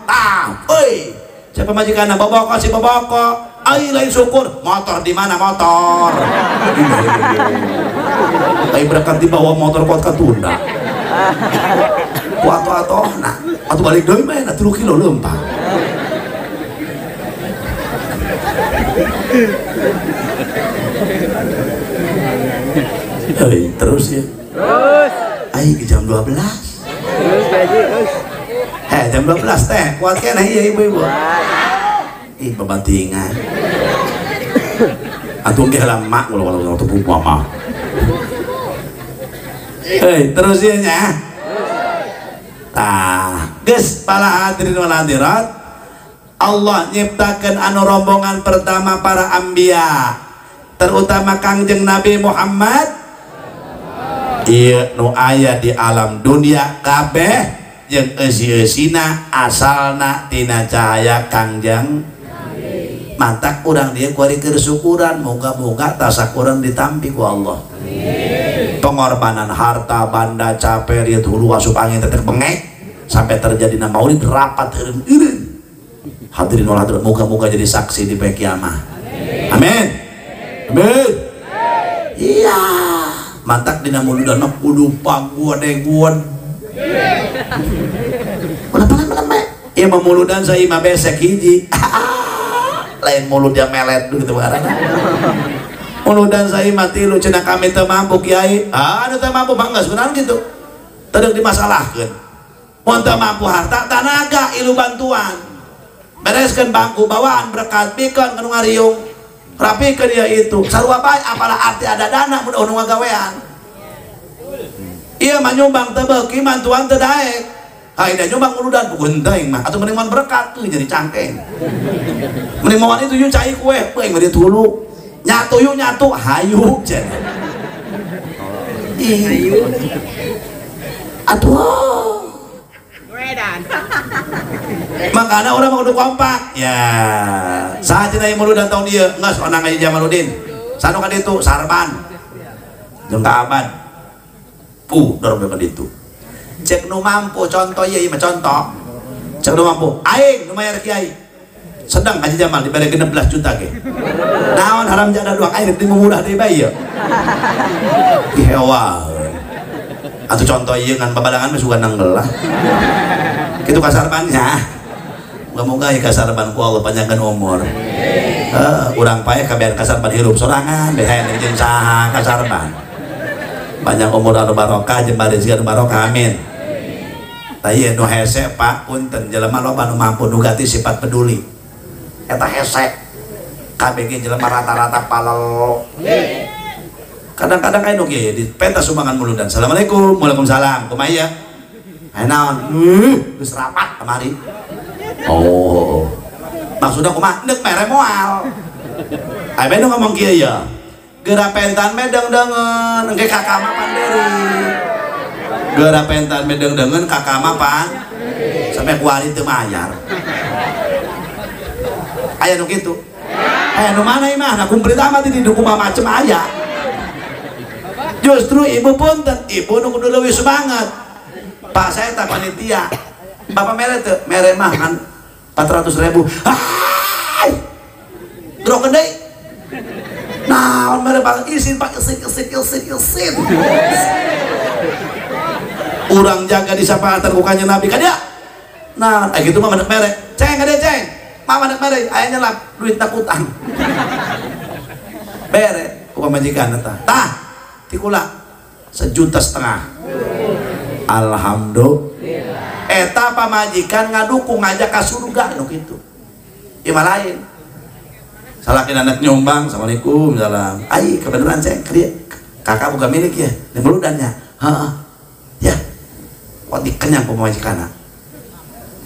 S1: tah euy siapa pamajikanna boboko si boboko ai lain syukur motor di mana motor. Tapi berkat dibawa motor kuat ketunda kuat atau nah atau balik deui mah 3 kilo lempang. Hei, terus ya terus ai ke jam 12
S2: terus gaji terus
S1: heh jam 12 teh kuat keneh ieu ibu-ibu ih babantingan atuh ge lama ulah-ulah teu mah. Hei, terus ya nya. Tah, geus para hadirin wal hadirat, Allah nyiptakeun anu rombongan pertama para anbiya, terutama Kangjeng Nabi Muhammad. Ieu nu aya di alam dunia kabeh jeung eusi-eusina asalna tina cahaya Kangjeng. Mantak urang dia kuari keur syukuran, moga-moga tasakuran ditampi ku Allah. Pengorbanan harta, banda, capek, riet hulu asup angin tetek bengek sampai terjadi nama maulid rapat eureun-eureun. Hadirin wal hadirat, moga-moga jadi saksi di poe kiamah. Amin. Amin. Iya. Mantak dina muludan mah kudu pagudeguan. Ulah pelem-pelem. Ieu mah muludan saimah besek hiji. Lain mulut dia melet gitu barang. Muludan saya mati lu cenah kami teu mampu kiai. Ah anu teu mampu bangga sebenarnya gitu. Teu dimasalahkeun. Mun teu mampu harta tanaga ilu bantuan. Bereskeun bangku bawaan berkat pikeun ka nu ngariung. Rapikeun ieu itu. Sarua bae apalah arti ada dana mun eueuh nu ngagawean. Ieu mah nyumbang teu beuki mantuan teu daek. Hai da nyumbang muludan bukan teuing mah atuh mending moal berkat tuh jadi cangkeng. Mending moal itu yuk cai kue, euy meureun hulu. Nyatu yuk nyatu hayu cenah. Hayu. Atuh.
S2: Wedan.
S1: Makana urang mah kudu kompak. Ya, saha cenah ieu muludan taun ieu? Geus onang aja Jamaludin. Sanu ka ditu Sarban. Jeung ka Abad. Puh, dorong ka ditu. Cek nu mampu contoh ieu mah contoh. Cek nu mampu aing nu mayar kiai. Sedang Haji Jamal dibere 16 juta ge. Naon haram jadah doang aing teu murah deui bae ieu. Ihewa. Atuh contoh ieu ngan babalangan mah sugan nanggel lah. Kitu kasarbannya. Moga-moga ieu kasarban ku Allah panjangkeun umur. Urang paeh kabehan kasarban hirup sorangan behen jeung saha kasarban. Panjang umur anu barokah jeung rezeki anu barokah amin. Tah ieu nu hese Pak punten jelema loba nu mampu nu gati sifat peduli. Eta hese kabeh ge jelema rata-rata palel. Kadang-kadang aya nu kieu di pentas sumbangan muludan. Assalamualaikum, waalaikumsalam. Kumaha ieu? Aya naon? Geus rapat kamari. Oh. Maksudna kumaha? Deuk mere moal. Aya bae nu ngomong kieu ya. Geura pentan me deung-deungeun engke kakak mah panderi. Geura pentan me deung-deungeun kakak mah pan sampai kuari teu mayar. Aya nu kitu. Aya nu mana ieu mah? Nah kumplit amat ini kumaha macem aya. Justru ibu punten, ibu nu kudu leuwih semangat. Pak saya tak panitia. Bapak mere teu, mere mah kan 400.000. Hai. Drokeun deui. Naon mere Pak isin Pak isin isin isin isin. Urang jaga di syafaatan ku Kanjeng Nabi ka dia. Nah, gitu mah mandek mere. Ceng ka dia ceng. Mah mandek mere aya nyelap duit utang. Bere ku pamajikan eta. Tah, tikula 1,5 juta. Alhamdulillah. Eta pamajikan ngadukung ngajak ka surga nu kitu. Ieu mah lain. Salakin anak nyumbang, assalamualaikum, salam. Ai kebenaran ceng, kakak buka milik ya, di meludannya. Heeh. Ya. Kok dikenyang pamajikanna.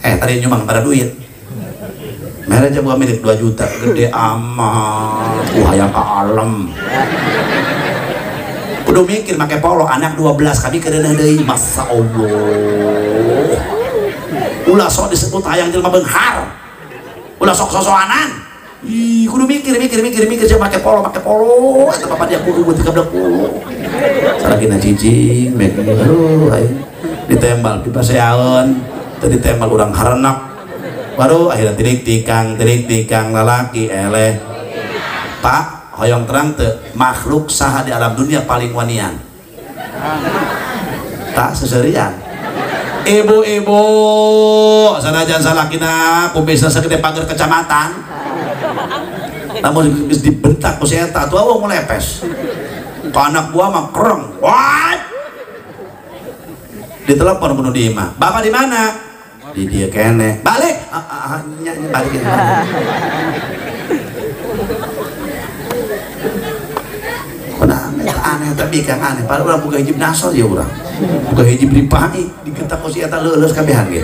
S1: Tadi nyumbang pada duit. Mere aja buka milik 2 juta, gede amat. Wah, hayang ka alam. Kudu mikir make polo anak 12 kami kedeneh deui, masa Allah. Ulah sok disebut hayang jelema beunghar. Ulah sok sosoanan. Ih, kudu mikir mikir mikir mikir siapa make polo eta bapak dia kudu 30. Salakina cicing, mek aduh aing ditembal pipaseaeun, teu ditembal urang harenak. Baru akhirnya tirik tikang lalaki eleh. Pak, hoyong terang teu makhluk saha di alam dunia paling wanian. Tak seserian. Ibu-ibu sanajan salakina ku bisa sagede pagar kecamatan. Namun geus dibentak ku si eta atuh awang melepes. Ka anak buah mah kereng. What? Ditelepon kudu di imah. Bapak di mana? Di dia kene. Balik. Nya balikin. Aneh tapi kang aneh. Padahal urang boga hiji nasor ya urang. Boga hiji dipai digetak ku si eta leuleus kabehan ge.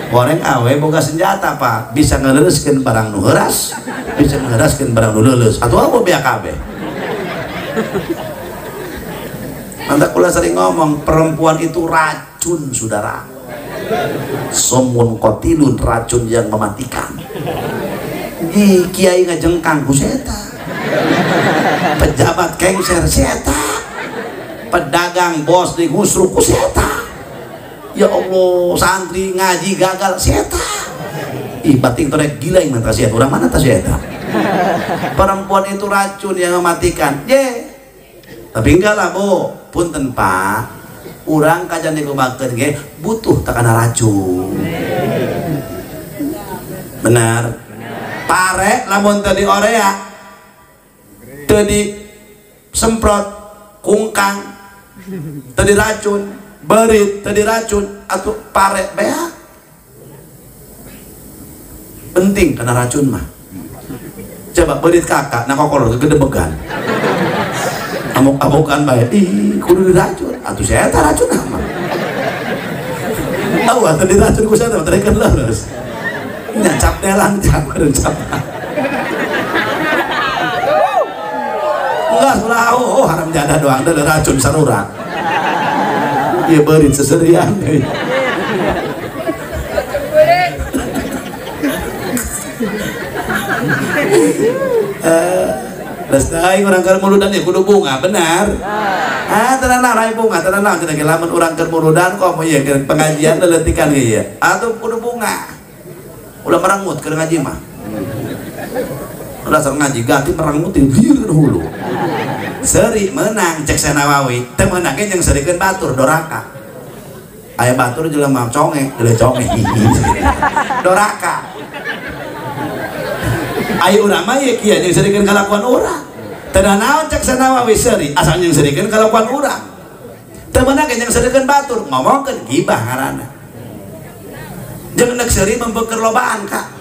S1: Goreng awe boga senjata Pak, bisa ngeleuleuskeun barang nu heuras, bisa ngeheraskeun barang nu leuleus. Atuh apa bea kabeh. Mantap kula sering ngomong, perempuan itu racun, saudara. Somun kotilun, racun yang mematikan. Di kiai ngajengkang ku si eta. Pejabat kengser si eta. Pedagang bos digusruk ku si eta. Ya Allah, santri ngaji gagal si eta. Ih, bating torek gila yang mana si eta. Urang mana ta si eta? Perempuan itu racun yang mematikan. Ye. Tapi enggak lah, Bu. Punten, Pak. Urang kajan dikumakeun ge butuh takana racun. Benar. Pare lamun teu diorea, teu disemprot kungkang, teu diracun, beurit teu diracun, atuh pare beak. Penting kana racun mah. Coba beurit kakak na kokolor gegedebegan. Amuk-amukan bae, ih kudu diracun, atuh saya eta racun mah. Tahu atuh diracun ku saya teh kan leres. Nya cap delan cap cap. Enggak ulah oh haram jadah doang da racun sarurang. Ieu beurit seserian deui. Lestai urang keur muludan ya kudu bunga benar. Ah tenang rai bunga tenang cenah ge lamun urang keur muludan komo ieu keur pengajian leletikan ge ieu. Atuh kudu bunga. Ulah merengut keur ngaji mah. Ulah sok ngaji ganti merengut di lieur hulu. Seuri meunang cek Senawawi, teu meunang ge jeung seurikeun batur doraka. Aya batur jelema conge, deuleu conge. Doraka. Ayo urang mah ieu kieu jeung seurikeun kalakuan urang. Teu naon cek Sanawawi seuri, asal jeung seurikeun kalakuan urang. Teu meunang ge jeung seurikeun batur, ngomongkeun gibah ngaranna. Jeung nek seuri membeker lobaan ka.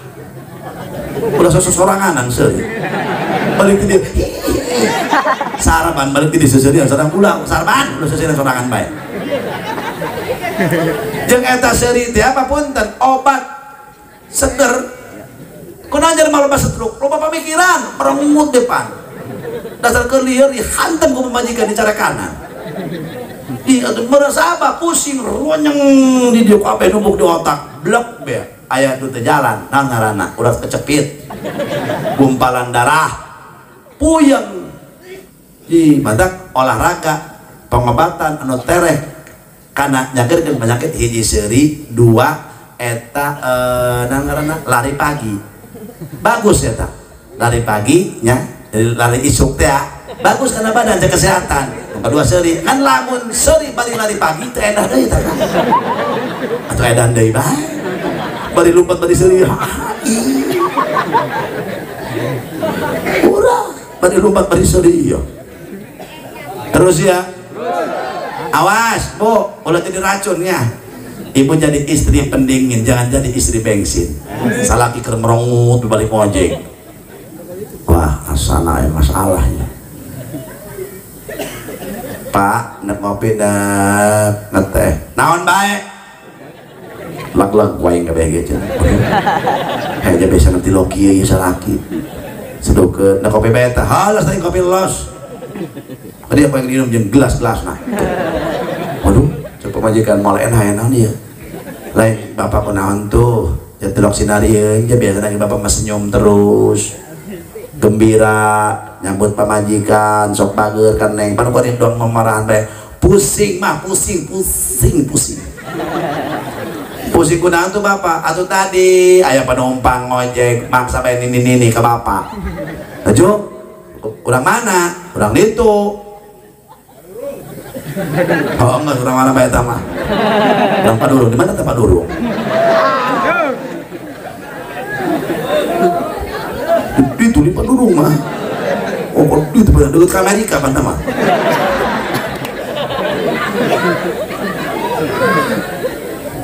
S1: Ulah sosoranganan seuri. Balik di dieu. Sarapan balik di dieu seseurian sareng ulah sarapan ulah seseurian sorangan bae. Jeung eta seuri teh apa punten obat seger. Kunaon jelema loba stroke, loba pamikiran, merengut depan. Dasar keur lieur dihantem ku pamajikan di cara kanan. Ih atuh merasa apa pusing ronyeng di dieu kabeh numpuk di otak, blek be. Aya nu teu jalan, naon ngaranna? Urat kecepit. Gumpalan darah. Puyeng. Di matak olahraga Pengobatan anu tereh kana nyageurkeun penyakit hiji seuri, dua eta ngaranna lari pagi. Bagus eta. Lari pagi nya, jadi lari isuk teh bagus karena badan jaga kesehatan. Kedua seuri, kan lamun seuri balik lari pagi teh edah deui tah. Atuh edan deui bae. Bari lompat bari seuri. Urang bari lompat bari seuri ieu. Terus ya. Awas, Bu, ulah jadi racun ya. Ibu jadi istri pendingin, jangan jadi istri bensin. Salaki keur merongut balik ojek. Wah, asana ya masalahnya. Pak, nek ngopi nek ngeteh. Naon bae? Lag-lag wae kabeh ge cenah. Heh, biasa nanti loki ieu salaki. Sedukeun nek kopi bae teh, halas teh kopi los. Tadi apa yang minum jeung gelas-gelas nah. Waduh, coba majikan moal enak-enak dia. Lain bapak kunaon tuh, jadi tilok sinar ieu, ya biasanya bapak mah senyum terus. Gembira, nyambut pamajikan, sok bager kan neng, pan kuring doang memarahan bae. Pusing mah, pusing, pusing, pusing. Pusing kunaon tuh bapak? Atuh tadi aya penumpang ngojek maksa bae nini-nini ke bapak. Laju, urang mana? Urang ditu. Oh enggak, urang mana bae eta mah? Urang Padurung. Di mana teh Padurung? Itu di Padurung mah. Oh, kalau itu pada dekat ke Amerika pan mah.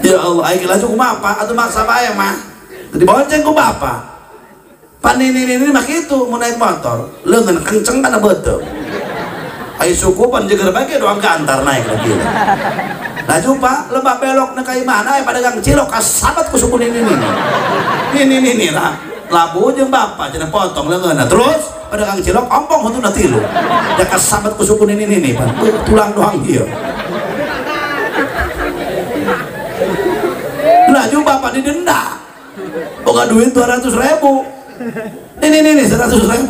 S1: Ya Allah, aing laju kumaha Pak? Atuh maksa bae mah. Tadi bonceng ku bapak. Pan nini-nini mah kitu mun naik motor, leungeun kenceng kana beuteung. Ai suku pan jeger bae ge doang gantar naik lagi. Laju Pak, lebah belok na ka imahna aya pedagang cilok kasabat ku suku nini-nini. Nini-nini lah. Labu jeung bapak cenah potong leungeunna. Terus pedagang cilok ompong huntuna tilu. Da kasabat ku suku nini-nini pan tulang doang ieu. Laju bapak didenda. Boga duit 200.000. Ini 100.000.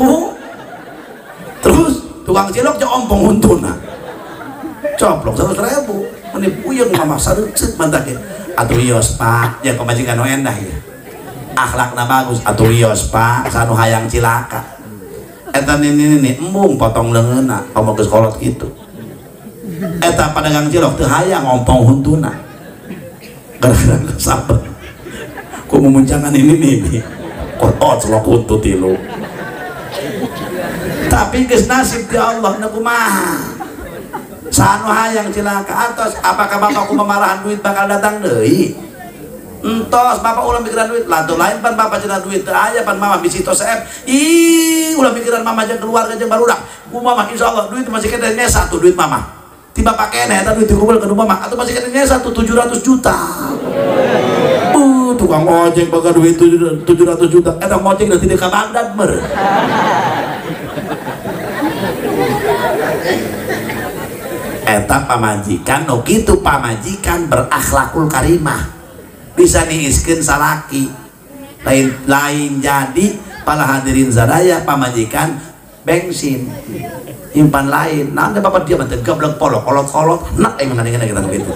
S1: Terus tukang cilok jeung ompong huntuna. Coplok 100.000. Meni puyeng mama sareuceut mantak ge. Atuh ios Pak, ya pamajikan nu endah ya. Akhlakna bagus, atuh ios Pak, sanu hayang cilaka. Eta nini embung potong leungeunna, komo geus kolot kitu. Eta pedagang cilok teu hayang ompong huntuna. Gara-gara kesabet. Ku mumuncangan ini nih. Kotot celok huntu tilu. Tapi geus nasib di Allah na kumaha. Sanu hayang cilaka atos apakah bapakku memarahan duit bakal datang deui? Entos bapak ulah mikiran duit, lantur lain pan bapak cenah duit teu aya pan mama bisi tos seep. Ih, ulah mikiran mama jeung keluarga jeung barudak. Ku mama insyaallah duit masih keneh satu duit mama. Ti bapak keneh eta duit dikumpul ke mama atuh masih keneh satu 700 juta. Tukang ojek bakal duit 700 juta. Eta ngojek nanti di ka Bagdad mer. Eta pamajikan nu kitu pamajikan berakhlakul karimah. Bisa niiskeun salaki. Lain jadi para hadirin sadaya pamajikan bensin. Impan lain. Nah, bapak dia mah teu gablek polok, kolot-kolot. Nak aing mah kita begitu.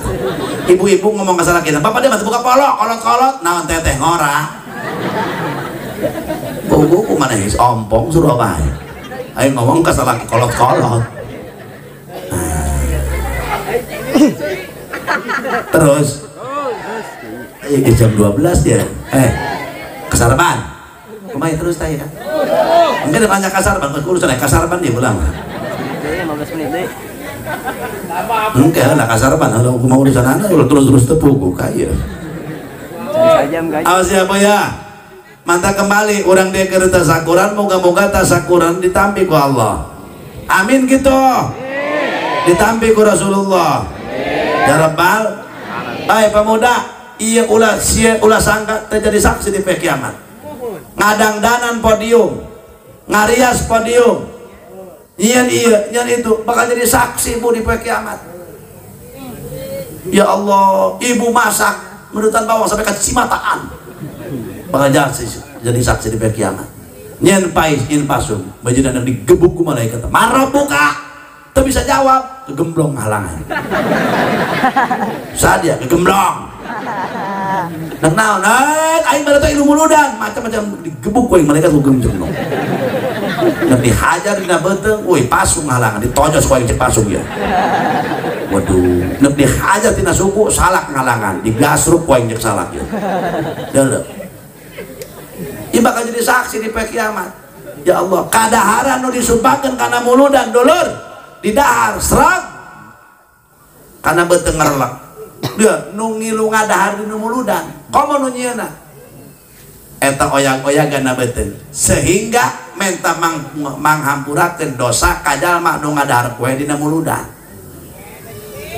S1: Ibu-ibu ngomong ke salaki, bapak dia mah buka polok, kolot-kolot, naon teteh ngora. Buku mana geus ompong suruh bae. Aing ngomong ke salaki kolot-kolot. Terus jam 12 ya. Kasarban. Kumaha terus teh ya. Mungkin banyak kasarban, urusan kasarban dia ulang.
S2: 15 menit deh.
S1: Engke lah kasarban, kalau kumaha urusan anak terus-terus tepuku kaya. Awas ya ya. Mantap kembali orang dia keur tasakuran, moga-moga tasakuran ditampi ku Allah. Amin gitu. Ditampi ku Rasulullah. Ya Rabbal. Baik pemuda, iya ulah sia ulah sangka terjadi saksi di kiamat. Ngadangdanan podium, ngarias podium. Nyian iya, nyian itu bakal jadi saksi bu di kiamat. Ya Allah, ibu masak merutan bawang sampai kacimataan. Bakal jadi saksi di kiamat. Nyian pais, nyian pasung, bajidan yang digebuk ku malaikat. Marah buka, tak bisa jawab. Kegemblong halangan. Sadia kegemblong. Nek naon? Aing baru teh ilmu muludan, macam-macam digebuk ku aing malaikat ku gemblong. Nek dihajar dina beuteung, euy pasung halangan, ditojos ku aing cek pasung ya. Waduh, nek dihajar tina suku salak ngalangan, digasruk ku aing cek salak ya. Deuleu. Ieu bakal jadi saksi di poe kiamat. Ya Allah, kadaharan nu disumpahkeun kana muludan dulur. Di dahar serag karena beuteung ngerlek dia nu ngilu ngadahar dinu muludan komo nu nyieuna eta oyag-oyagan na beuteung sehingga menta manghampurakeun dosa ka jalma nu ngadahar kue dina muludan.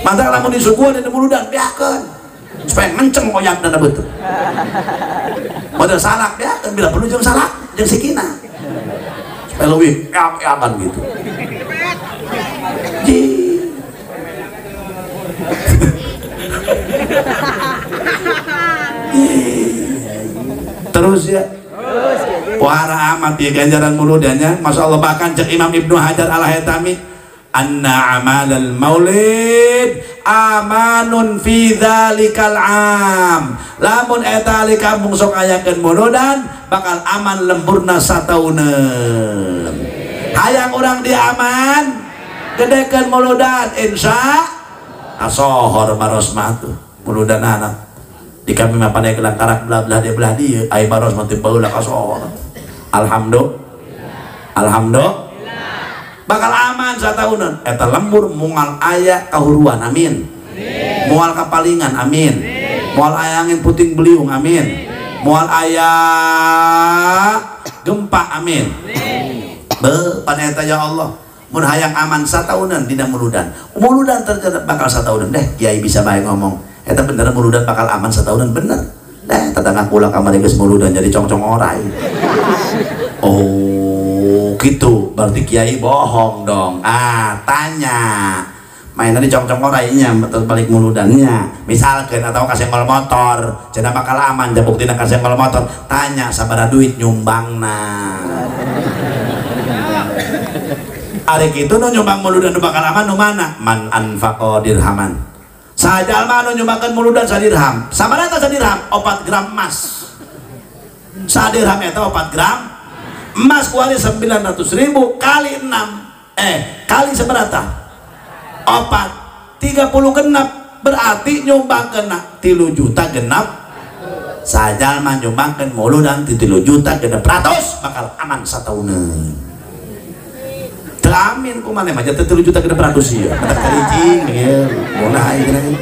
S1: Mantap lamun disuguhan dina muludan beakeun supaya ngenceng oyagna na beuteung model salak beakeun bila perlu jeung salak jeung sikina supaya leuwih eak-eakan gitu. Terus ya wara amat ya ganjaran muludannya. Masya Allah, bahkan cek Imam Ibnu Hajar Al-Haytami anna amalal maulid amanun fi dzalikal am, lamun eta ali kampung sok ayakeun muludan bakal aman lemburna satauneun. Hayang urang dia aman gedekeun muludan insya asohor baros mah tuh muludan anak di kami mah pandai kelang karak belah-belah dia belah dia ai baros mah teu baheula kasohor. Alhamdulillah, alhamdulillah bakal aman sataunan eta lembur moal aya kahuruan amin, moal kapalingan amin, moal aya angin puting beliung amin, moal aya gempa amin. Be pan eta ya Allah mun hayang aman sataunan dina muludan, muludan terjadi bakal sataunan deh. Kiai bisa bae ngomong eta bener muludan bakal aman sataunan bener deh. Tetangga kula kamari geus muludan jadi congcong orai. Oh gitu, berarti kiai bohong dong. Ah tanya mainan di congcong orainya betul balik muludannya misalkan atau kasenggol motor cenah bakal aman jabuk tina kasenggol motor, tanya sabaraha duit nyumbangna. Ari kitu nu nyumbang muludan nu bakal aman nu mana? Man anfaqa dirhaman. Sajalma nu nyumbangkeun muludan sadirham. Sabaraha eta sadirham? 4 gram emas. Sadirham eta 4 gram emas kuali 900.000 kali 6 kali sabaraha? 4 30 genap, berarti nyumbangkeun 3 juta genap. Sajalma nyumbangkeun muludan 3 juta genep ratus bakal aman satauneun. Amin ku maneh mah 3 juta genep ratus ieu. Mata karijing ieu mulai geuna.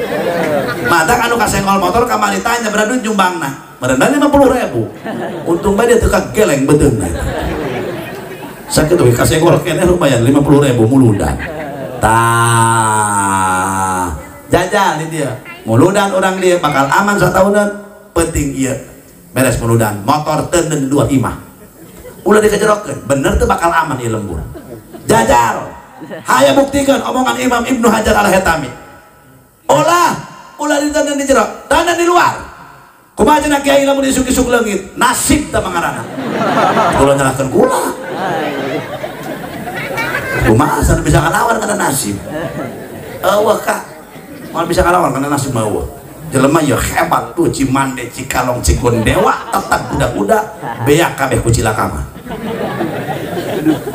S1: Mata anu kasenggol motor kamari tanya beradu nyumbangna. Merendah 50.000. Untung bae dia teu kageleng beuteungna. Sakitu we kasenggol keneh lumayan 50.000 muludan. Tah. Jajal di dia. Muludan urang dia bakal aman sataunan penting ieu. Beres muludan, motor teuneun dua imah. Ulah dikejerokeun, bener teu bakal aman ieu lembur. Jajal, hayang buktikan omongan Imam Ibnu Hajar Al-Haytami. Olah, ulah di tanah di jero, tanah di luar. Kumaha cenah kiai lamun isuk-isuk leungit, nasib tah mangaranna. Kula nyalahkeun kula. Kumaha sana bisa kalawan kana nasib. Eueuh ka. Moal bisa kalawan kana nasib mah eueuh. Jelema ya hebat tuh Cimande, Cikalong, Cigondewa tetap kuda-kuda beak kabeh ku cilaka mah.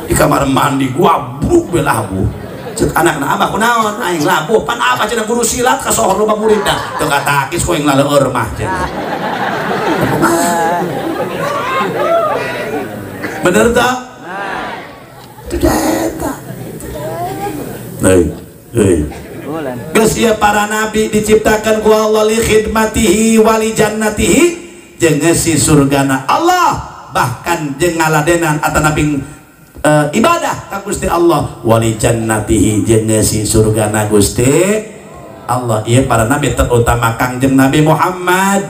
S1: Di kamar mandi gua bruk belabu. Cek anakna abah kunaon aing labuh pan abah cenah guru silat kasohor loba muridna teu katakis ku aing laleur mah cenah. Bener teu? Teu eta. Heuy, heuy. Geus ieu para nabi diciptakan ku Allah li khidmatihi wa li jannatihi jeung ngeusi surgana Allah bahkan jeung ngaladenan atanapi ibadah ka Gusti Allah wali jannatihi jeung ngeusi surgana Gusti Allah. Ieu para nabi terutama Kangjeng Nabi Muhammad.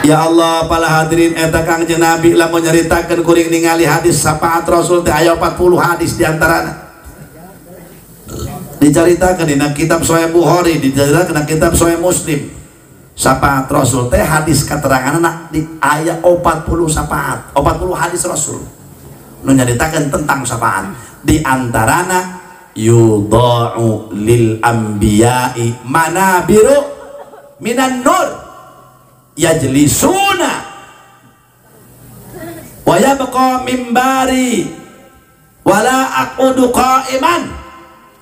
S1: Ya Allah para hadirin eta Kangjeng Nabi lamun nyaritakeun kuring ningali hadis syafaat Rasul teh aya 40 hadis di antarana. Dicaritakeun dina kitab Sahih Bukhari, dicaritakeun dina kitab Sahih Muslim. Syafaat Rasul teh hadis keteranganna di aya 40 syafaat, 40 hadis Rasul nu nyaritakeun tentang syafaat. Di antarana Yudha'u lil anbiya'i manabiru minan nur yajlisuna wa yabqa mimbari wala aqudu qa'iman.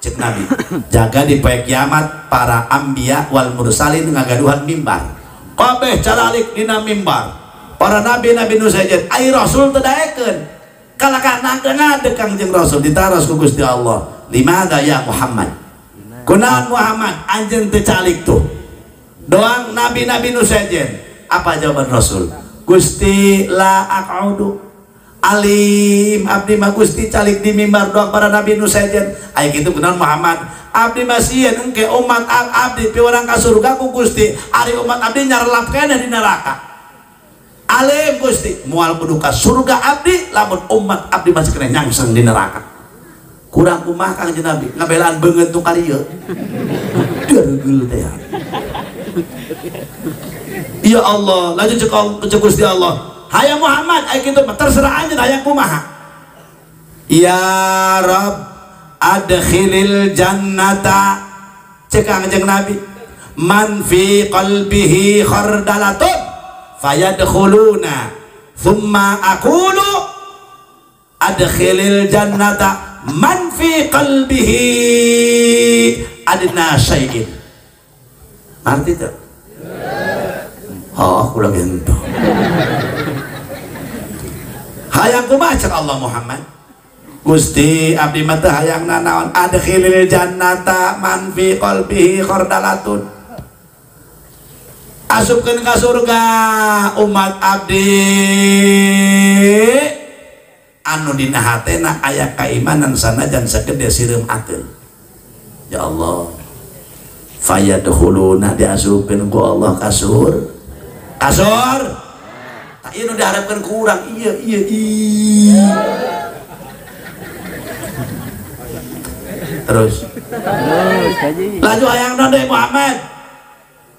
S1: Cek Nabi, jaga di poe kiamat para anbiya wal mursalin ngagaduhan mimbar. Kabeh caralik dina mimbar. Para nabi-nabi nu sejen, ai rasul teu daekeun. Kalakana ngadeg Kangjeng Rasul ditaros ku Gusti Allah. Limadha ya Muhammad? Kunaon Muhammad anjeun teu calik tuh? Doang nabi-nabi nu sejen. Apa jawaban Rasul? Gusti la aq'udu. Alim abdi mah Gusti calik di mimbar doang para nabi nu sejen. Aya kitu kunaon Muhammad? Abdi mah sieun engke umat abdi piwarang ka surga ku Gusti. Ari umat abdi nyarelap keneh di neraka. Alim Gusti moal kudu ka surga abdi lamun umat abdi masih kena nyangseng di neraka. Kurang kumaha Kangjeng Nabi ngabelaan beungeut nu karieu. Geurgeul teh. Ya Allah, lanjut cek Gusti Allah. Hayang Muhammad aya kitu mah terserah anjeun hayang kumaha. Ya Rabb adkhilil jannata. Cek Kangjeng Nabi, man fi qalbihi khardalatun fayadkhuluna thumma aqulu adkhilil jannata man fi qalbihi adna syai'in. Arti itu? Oh, aku lagi entuh. Hayang kumaha cek Allah Muhammad? Gusti abdi mah teu hayang nanaon adkhilil jannata man fi qalbihi khardalatun. Asupkeun ka surga umat abdi anu dina hatena aya kaimanan sanajan sagede sireum ateul. Ya Allah. Fayadkhuluna diasupkeun ku Allah ka surga. Kasur. Tak ieu nu diharapkeun ku urang. Ieu ieu ieu. Terus. Laju hayang naon deui Muhammad?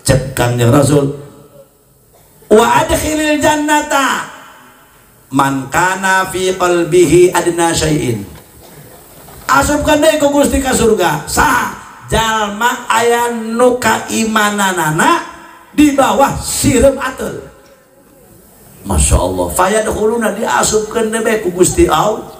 S1: Cek Kangjeng Rasul, wa adkhilil jannata man kana fi qalbihi adna syai'in. Asupkeun deui ku Gusti ka surga saha jalma aya nu kaimananana di bawah sireum ateul. Masya Allah. Fayadkhuluna diasupkeun deui ku Gusti Allah.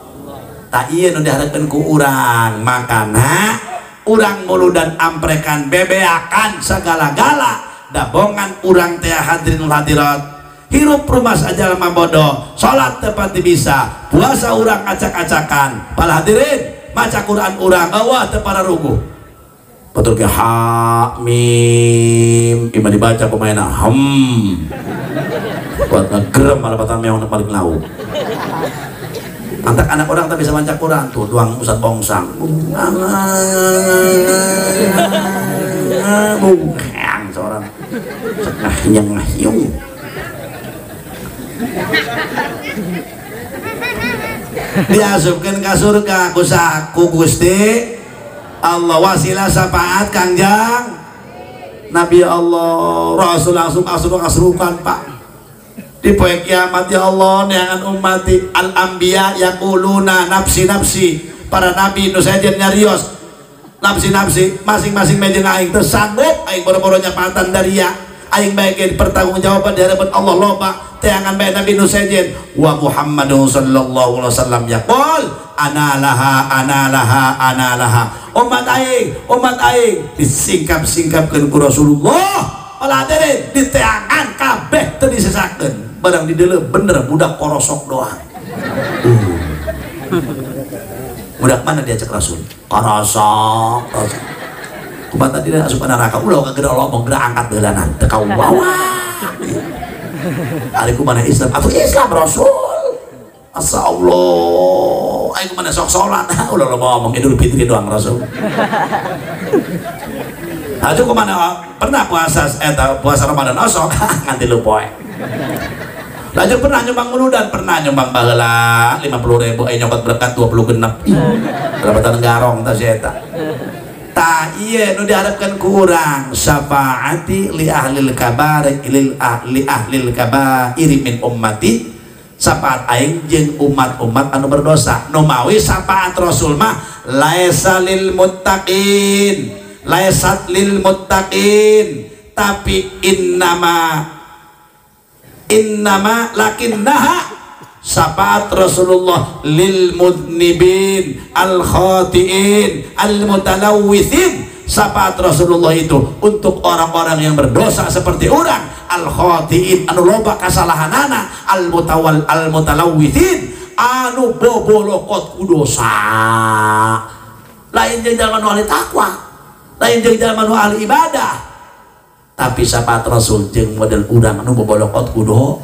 S1: Tak ieu nu diharapkeun ku urang, makana urang muludan amprekan bebeakan segala-gala dabongan urang teh hadirin hadirat hirup rumah saja lemah bodoh, salat tepat bisa, puasa urang acak-acakan, para hadirin maca Quran urang Allah teu pararuguh. Betul ke ha mim imah dibaca pemainna hem buat ngegerem malah patah meong paling lau. Antak anak orang tak bisa baca Quran tuh tuang Ustaz Bongsang. Bungkang seorang ngahyang ngahyung. Diasupkeun ka surga ku saha ku Gusti Allah wasilah syafaat Kangjeng Nabi Allah Rasul langsung asrukan Pak. Di poe kiamat ya Allah neangan ummati al anbiya yaquluna nafsi nafsi, para nabi nu sejen nyarios nafsi nafsi masing-masing mejen aing teu sanggup aing boro-boro nyapatan daria aing bae pertanggungjawaban di hadapan Allah loba teangan bae nabi nu sejen wa Muhammadun sallallahu alaihi wasallam yaqul ana laha ana laha ana laha umat aing disingkap-singkapkeun ku Rasulullah. Olah hadirin diteangan kabeh teu disesakeun barang di dalam bener budak korosok doang. Budak mana diajak Rasul? Korosok. Kumaha tadi asup neraka ulah kagede lomong geura angkat beulanan teu kawawa. Ari kumaha Islam? Atuh Islam Rasul. Asa Allah. Aing kumaha sok salat ulah ngomong Idul Fitri doang Rasul. Aju kemana pernah puasa puasa Ramadan osok nganti lu poe. Laju pernah nyumbang muludan, pernah nyumbang baheula 50.000 aya nyokot berkat 20 genep. Berapatan garong tah si eta. Tah ieu nu diharapkeun ku urang syafaati li ahlil kabair lil ahli ahlil kabair min ummati Syafaat aing jeung umat-umat anu berdosa. Nu mawi syafaat Rasul mah laisa lil muttaqin, laisat lil muttaqin, tapi innama innama lakinnaha syafaat Rasulullah lil mudnibin al khatiin al mutalawwithin. Syafaat Rasulullah itu untuk orang-orang yang berdosa seperti orang al khatiin anu loba kasalahanana, al mutawal al mutalawwithin anu bobolokot ku dosa. Lain jeung jalma nu ahli takwa, lain jeung jalma nu ahli ibadah, tapi syafaat Rasul jeung model urang anu bobolokot ku dosa.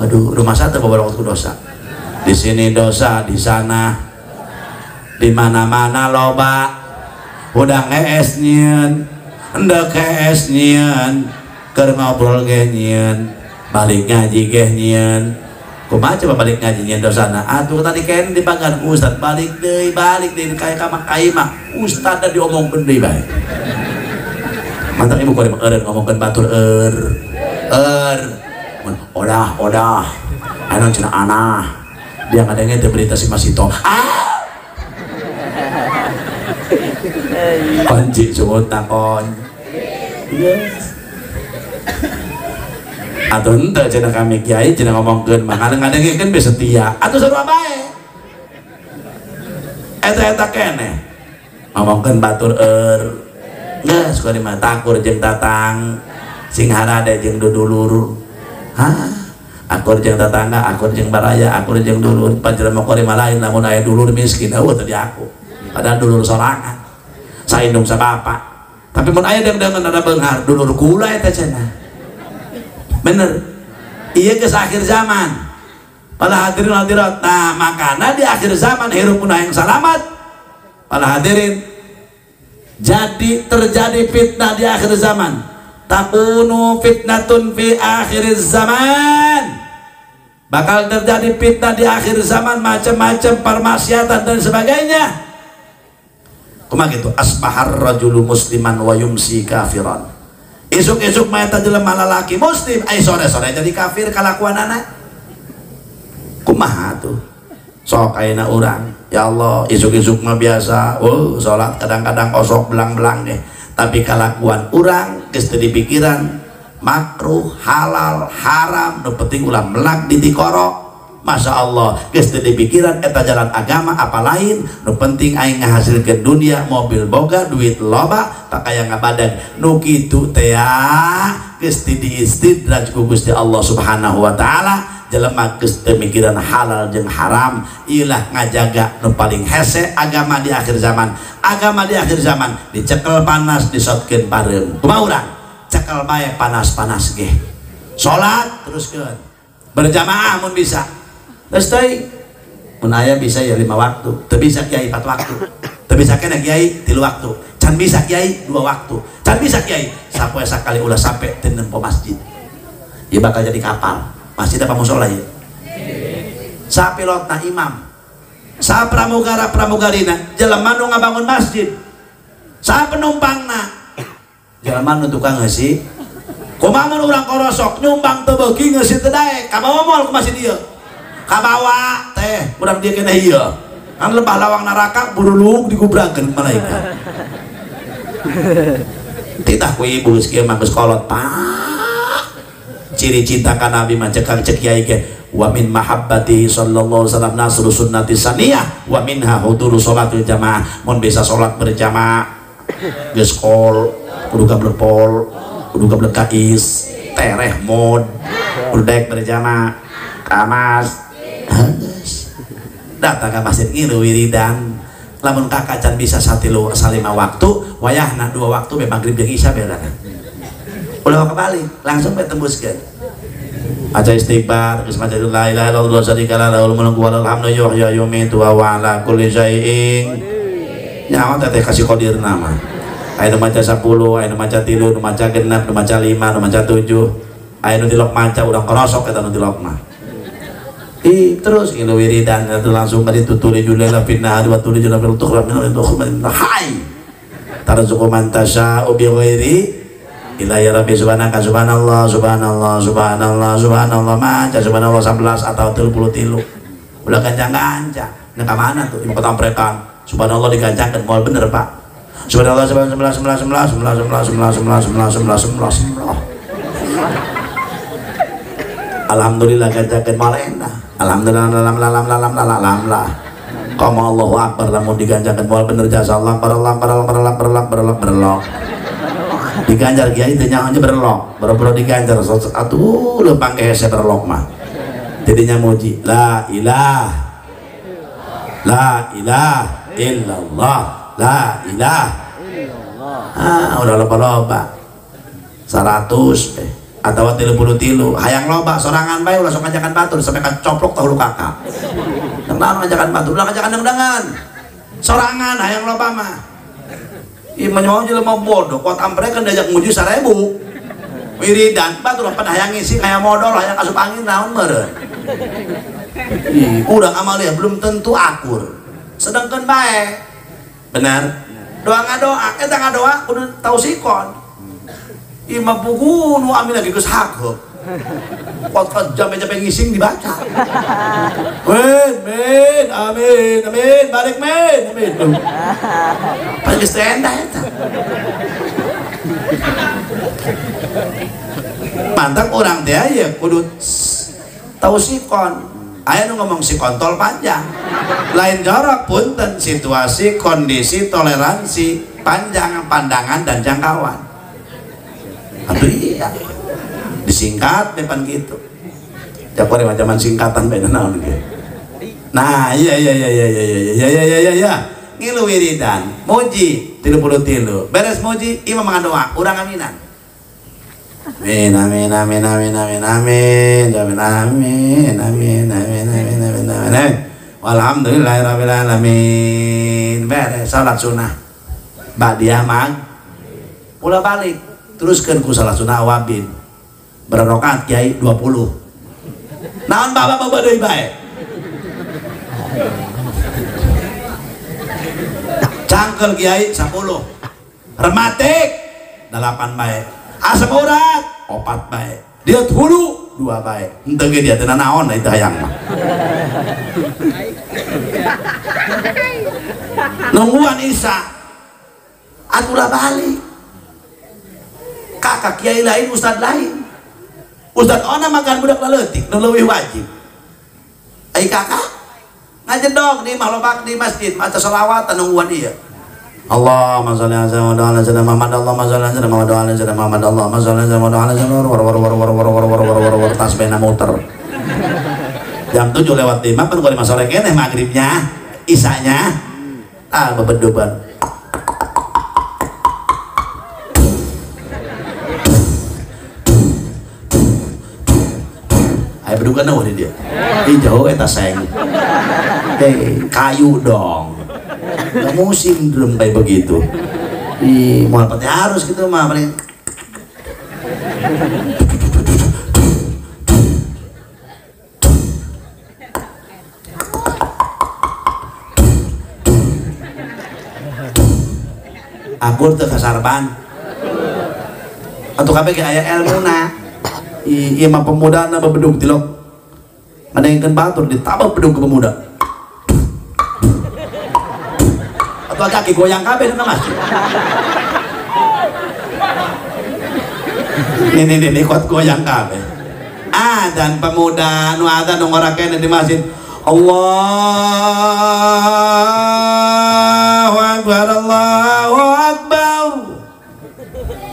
S1: Aduh, rumah satu bobolokot ku dosa. Di sini dosa, di sana, di mana-mana loba. Udah ngees nyieun, endek ngees nyieun, keur ngobrol ge nyieun, balik ngaji ge nyieun. Kumaha coba balik ngaji nyieun dosana? Atuh tadi kene dipagan ustad balik deui kaya ka mah ustad da diomongkeun deui bae. Mantap ibu kuari mah eureun ngomongkeun batur eur. Eur. Odah, odah. Anu cenah anah. Dia ngadenge teh berita si Masito. Ah! Kunci sungut takon. Yes. Atuh henteu cenah kami kiai cenah ngomongkeun mah ngadengkeun be setia. Atuh sarua bae. Eta-eta keneh. Ngomongkeun batur eur. Geus kuari mah takur jeung tatang. Sing harade jeung dudulur. Hah? Akur jeung tetangga, akur jeung baraya, akur jeung dulur. Panjelema kuari mah lain lamun aya dulur miskin eueuh teu diaku. Padahal dulur sorangan. Saindung sa bapak. Tapi mun aya deung-deungan ada beunghar, dulur kula eta cenah. Bener. Ieu geus akhir zaman. Para hadirin hadirat. Nah, makana di akhir zaman hirup mun hayang salamat. Para hadirin, jadi terjadi fitnah di akhir zaman. Takunu fitnatun fi akhir zaman. Bakal terjadi fitnah di akhir zaman, macam-macam permaksiatan dan sebagainya. Kumaha gitu? Asbahar rajulu musliman wa yumsi kafiran. Isuk-isuk mah eta jelema lalaki muslim, ai sore-sore jadi kafir kalakuanana. Kumaha tuh? Sok ayeuna urang, ya Allah, isuk-isuk mah biasa, oh salat kadang-kadang osok belang-belang deh. Tapi kalakuan urang geus teu dipikiran makruh, halal, haram, nu penting ulah melak di tikoro. Masya Allah, geus teu dipikiran eta jalan agama apa lain, nu penting aing ngahasilkeun dunia, mobil boga, duit loba, pakaya ngabadan. Nu kitu teh geus diistidraj ku Gusti Allah Subhanahu wa taala. Jelema geus teu mikiran halal jeung haram, ilah ngajaga nu paling hese agama di akhir zaman. Agama di akhir zaman dicekel panas, disotkeun pareum. Kumaha urang? Cekel bae panas-panas ge. Salat teruskeun. Berjamaah mun bisa. Terus teuing mun aya bisa ya 5 waktu, teu bisa kiai 4 waktu, teu bisa keneh kiai 3 waktu, can bisa kiai 2 waktu, can bisa kiai sapoe sakali ulah sampe teu nempo masjid. Ieu bakal jadi kapal. Masjid apa musola ieu? Sapilotna imam, sa pramugara pramugarina, jelema nu ngabangun masjid, sa penumpangna, jelema nu tukang ngeusi. Kumaha mun urang korosok nyumbang teu beuki ngeusi teu daek, kabawa moal ku masjid ieu. Kabawa teh urang dia keneh ieu. Kan lebah lawang neraka buruluk digubragkeun malaikat. Titah ku ibu geus kieu mah geus kolot, Pak. Ciri cinta ka Nabi mah cekang cek kiai ge wa min mahabbati sallallahu alaihi wasallam nasru sunnati saniyah wa minha huduru sholatil jamaah. Mun bisa salat berjamaah geus kol kudu gablepol kudu gablek kais tereh mod kudu daek berjamaah kamas datang ke masjid ngilu wiridan. Lamun kakak can bisa satilu salima waktu wayahna 2 waktu be maghrib jeung isya beda kan. Ulah kebalik langsung be tembuskeun. Maca istighfar geus maca la ilaha illallah syarika la lahul mulku wa lahul hamdu yuhyi wa yumiitu wa huwa ala kulli syai'in. Nyawa teh kasih qodirna mah. Aya nu maca 10, aya nu maca 3, nu maca 6, nu maca 5, nu maca 7. Aya nu tilok maca urang korosok eta nu tilok mah. Ih, terus ngilu wiridan itu langsung kali tutuli julela fitnah wa tuli julela fil tukhra min tukhra hai tarzuqu man tasya'u bi ghairi. Ilahi Rabbi subhanaka subhanallah subhanallah subhanallah subhanallah maca subhanallah 11 atau 33. Ulah gancang-gancang. Nah ka mana tuh? Ibu ketamprekan. Subhanallah digancangkeun moal bener, Pak. Subhanallah 11 11 11 11 11 11 11 11 11 11 11. Alhamdulillah gancangkeun moal enak. Alhamdulillah lam lam lam lam lam lam. Qama Allahu akbar lamun digancangkeun moal bener jasa Allah barallah barallah barallah barallah barallah barallah. Diganjar kiai teh nyaho berlok, boro-boro diganjar atuh leumpang ke hese berlok mah. Jadinya muji la ilaha illallah la ilaha illallah. Ah udah loba-loba 100 atau 33 hayang loba sorangan bae ulah sok ngajakan batur sampai ka coplok tahu kakak. Nang ngajakan batur ulah ngajakan dengdangan. Sorangan hayang loba mah. Ieu mah nyaho jelema bodoh kuat amprekeun diajak muji 1000. Wiridan batur pan hayang ngisi hayang modal hayang asup angin naon meureun. Ih, urang amalia belum tentu akur. Sedangkan bae. Benar? Doa ngadoa, eta ngadoa kudu tausikon. Ieu mah pugu nu amin lagi geus hak. Kuat jampe-jampe ngising dibaca. Men, men, amin, amin, balik men, amin. Paling geus teu endah eta. Mantap urang teh aya kudu tausikon. Aya nu ngomong si kontol panjang. Lain jorok punten situasi, kondisi, toleransi, panjang pandangan dan jangkauan. Aduh iya. Disingkat depan gitu. Japori macam singkatan beda naon ge. Nah, iya iya iya iya iya iya iya iya iya iya. Ngilu wiridan, muji 33. Beres muji imam ngadoa, urang aminan. Amin amin amin amin amin amin amin amin amin amin amin amin amin. Walhamdulillahirabbil alamin. Beres salat sunah. Ba'diyah mang. Ulah balik, teruskeun ku salat sunah awabin. Berrokaat kiai 20. Naon bapak-bapak deui bae. Cangkel kiai 10. Rematik 8 bae. Asam urat 4 bae. Dia hulu 2 bae. Henteu ge dia teu naon itu hayang mah. Nungguan Isya. Atulah balik. Kakak kiai lain, ustad lain. Ustad ona makan budak leutik nu leuwih wajib. Ai kakak ngajedog di mah lobak di masjid maca selawat nungguan ieu. Allahumma sholli ala sayyidina Muhammad, Allahumma sholli ala sayyidina Muhammad, ala sayyidina Muhammad, Allahumma sholli ala sayyidina Muhammad, war war war war war war war war war war tasbihna muter. Jam 7:05 pan 5 sore keneh magribnya, isanya. Ah bebeduban. Ayo bedukan dong dia. Ih jauh eta seng. Hei, kayu dong. Gak musim drum kayak begitu. Ih, mau apa harus gitu mah paling. Akur teu kasarban. Atuh kabeh ge aya elmuna. Iya mah pemuda na bebedug tilok ngadengkeun batur ditabah bedug ke pemuda atau kaki goyang kabeh dina masjid. Nih nih nih kuat goyang kabeh. Ah dan pemuda nu adzan nu ngora keneh di masjid. Allahu akbar Allahu akbar.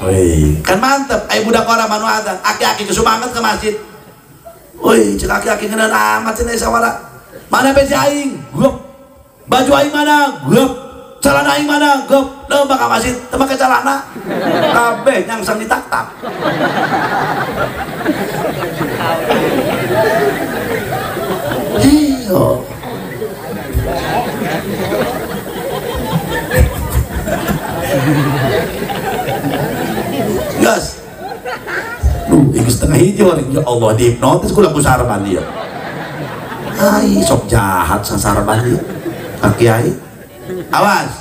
S1: Wih, kan mantep, ayo budak orang manu adzan, aki-aki kesumanget ke masjid. Wih, cek aki-aki ngeuneun amat cenah sawara. Mana peci aing? Geup. Baju aing mana? Geup. Celana aing mana? Geup. Leumpang ka masjid, teu make celana. Kabeh nyangsang ditaktak. Iyo. Gas. Duh, ini setengah hijau ya Allah dihipnotis kula ku sarban dia. Ai sok jahat sasarban dia. Kak kiai. Awas.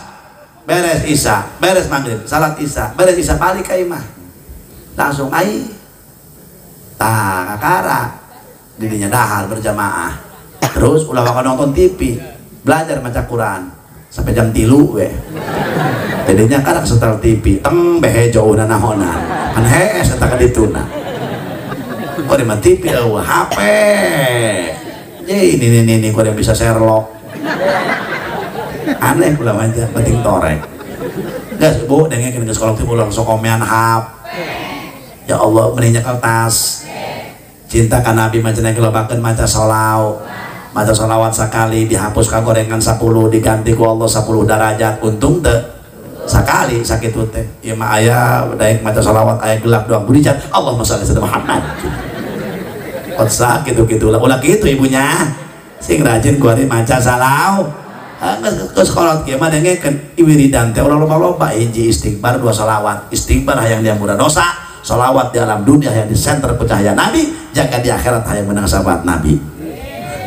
S1: Beres isya, beres maghrib, salat isya, beres isya balik ka imah. Langsung ai. Tah kakara didinya dahar berjamaah. Terus ulah waka nonton TV, belajar maca Quran sampai jam 3 we. Tadinya kan setel TV, teng behe jauhna nahonan. Kan hees eta ka dituna. Oh di mah TV eueuh HP. Jadi ini kok yang bisa Sherlock. Aneh pula aja, penting torek. Gas bu, dengekeun geus kolong tipu langsung komean hap. Ya Allah, mending nyekel tas. Cinta ka Nabi mah cenah lobakeun maca sholawat. Maca sholawat sakali dihapus ka gorengan 10, diganti ku Allah 10 derajat. Untung teu sakali sakitu teh. Ieu mah aya daek maca sholawat aya gelap doang budi cat. Allahumma sholli ala Muhammad. Kot sakitu kitu lah. Ulah kitu ibunya. Sing rajin ku ari maca salawat. Geus kolot kieu mah dengekeun wiridan teh ulah loba-loba hiji istighfar 2 sholawat. Istighfar hayang diampura dosa, sholawat di alam dunia yang di center cahaya Nabi, jaga di akhirat hayang menang syafaat Nabi.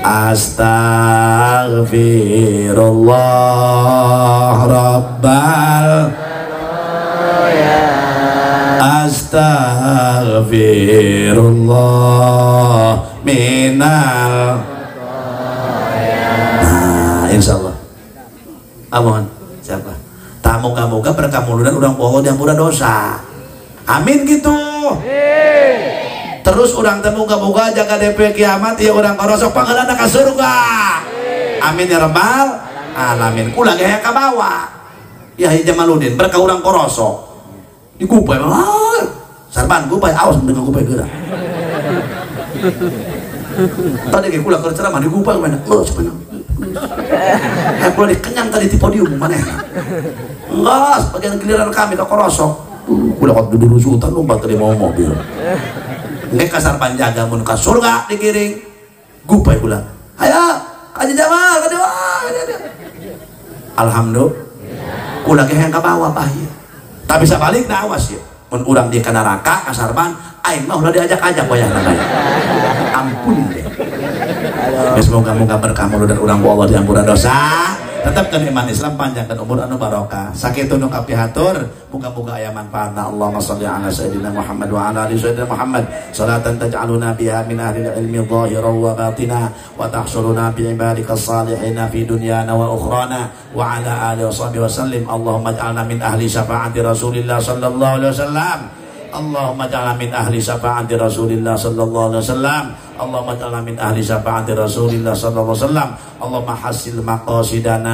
S1: Astaghfirullah rabbal astaghfirullah minal. Nah, insyaallah. Amun siapa? Tak moga-moga berkah muludan urang poho diampura dosa. Amin gitu. Terus urang teh moga-moga jaga DP kiamat ya urang korosok pangeran ka surga. Amin ya rabbal alamin. Kula ge hayang kabawa. Ya Haji Jamaluddin berkah urang korosok. Dikupai mah. Sarban kupai awas mending kupai geura. Tadi ge kula keur ceramah dikupai mana? Geus mana? Kula dikenyang tadi di podium maneh. Enggak, bagian giliran kami ke korosok. Kula kot dudurusutan lompat tadi mau mobil. Nggak kasar panjaga mun ka surga digiring. Gupai kula. Hayo, Haji Jamal, ka dieu. Alhamdulillah. Kula ge hayang ka bawah bahaya. Tapi sabalikna awas ya. Mun urang di ka neraka kasarban, aing mah ulah diajak-ajak wayahna bae. Ampun deh. Ya, semoga-moga berkah mulut dan urang ku Allah diampura dosa. Tetapkan iman Islam, panjangkan umur anu barokah. Sakitu nu kapihatur, muga-muga aya manfaatna. Allahumma shalli ala sayyidina Muhammad wa ala ali sayyidina Muhammad. Salatan taj'aluna biha min ahli ilmi dhahiran wa batina wa tahshuruna bi ibadika salihina fi dunyana wa ukhrana wa ala alihi washabbihi wa sallim. Allahumma ij'alna min ahli syafaati Rasulillah sallallahu alaihi wasallam. Allahumma ij'alna min ahli syafaati Rasulillah sallallahu alaihi wasallam. Allahumma ij'alna min ahli syafaati Rasulillah sallallahu alaihi wasallam. Allahumma hasil maqasidana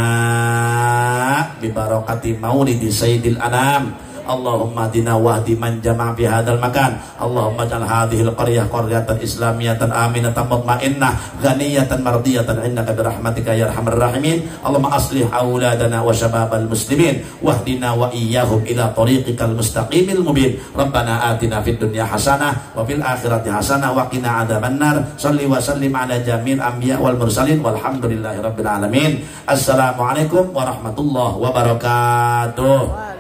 S1: bi barakati maulidi sayyidil anam. Allahumma dina wahdi man jama'a fi hadzal makan. Allahumma ij'al hadhil qaryah qaryatan islamiyatan aminatan mutmainnah ghaniyatan mardiyatan innaka bi rahmatika ya arhamar rahimin. Allahumma aslih auladana wa syababal muslimin wahdina wa iyyahum ila tariqikal mustaqimil mubin. Rabbana atina fid dunya hasanah wa fil akhirati hasanah wa qina adzabannar. Shalli wa sallim ala jamil anbiya wal mursalin walhamdulillahi rabbil alamin. Assalamualaikum warahmatullahi wabarakatuh.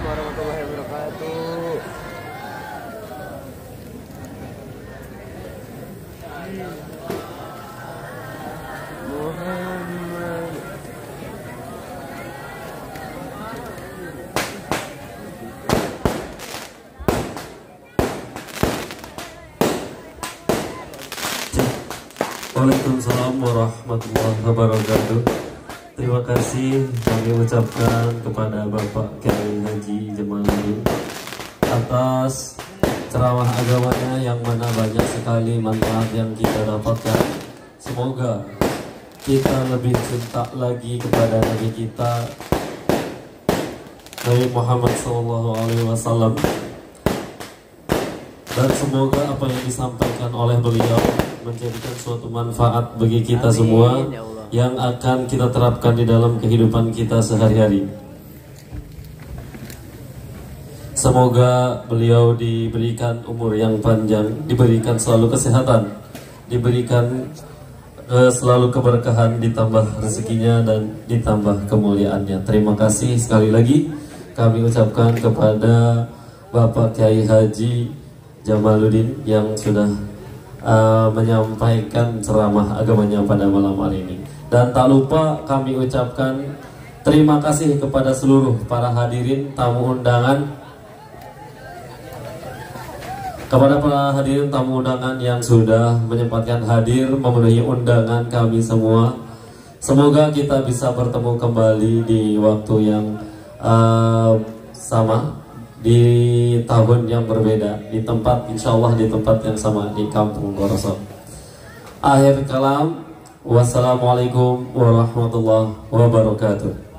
S2: Warahmatullahi wabarakatuh. Muhammad.
S3: Waalaikumsalam warahmatullahi wabarakatuh. Terima kasih kami ucapkan kepada Bapak Kiai Haji Jamaluddin atas ceramah agamanya yang mana banyak sekali manfaat yang kita dapatkan. Semoga kita lebih cinta lagi kepada Nabi kita Nabi Muhammad SAW, dan semoga apa yang disampaikan oleh beliau menjadikan suatu manfaat bagi kita semua yang akan kita terapkan di dalam kehidupan kita sehari-hari. Semoga beliau diberikan umur yang panjang, diberikan selalu kesehatan, diberikan selalu keberkahan, ditambah rezekinya dan ditambah kemuliaannya. Terima kasih sekali lagi kami ucapkan kepada Bapak Kiai Haji Jamaluddin yang sudah menyampaikan ceramah agamanya pada malam hari ini. Dan tak lupa kami ucapkan terima kasih kepada seluruh para hadirin tamu undangan Kepada para hadirin tamu undangan yang sudah menyempatkan hadir memenuhi undangan kami semua, semoga kita bisa bertemu kembali di waktu yang sama, di tahun yang berbeda, di tempat, insya Allah di tempat yang sama, di Kampung Gorosong. Akhir kalam, wassalamualaikum warahmatullahi wabarakatuh.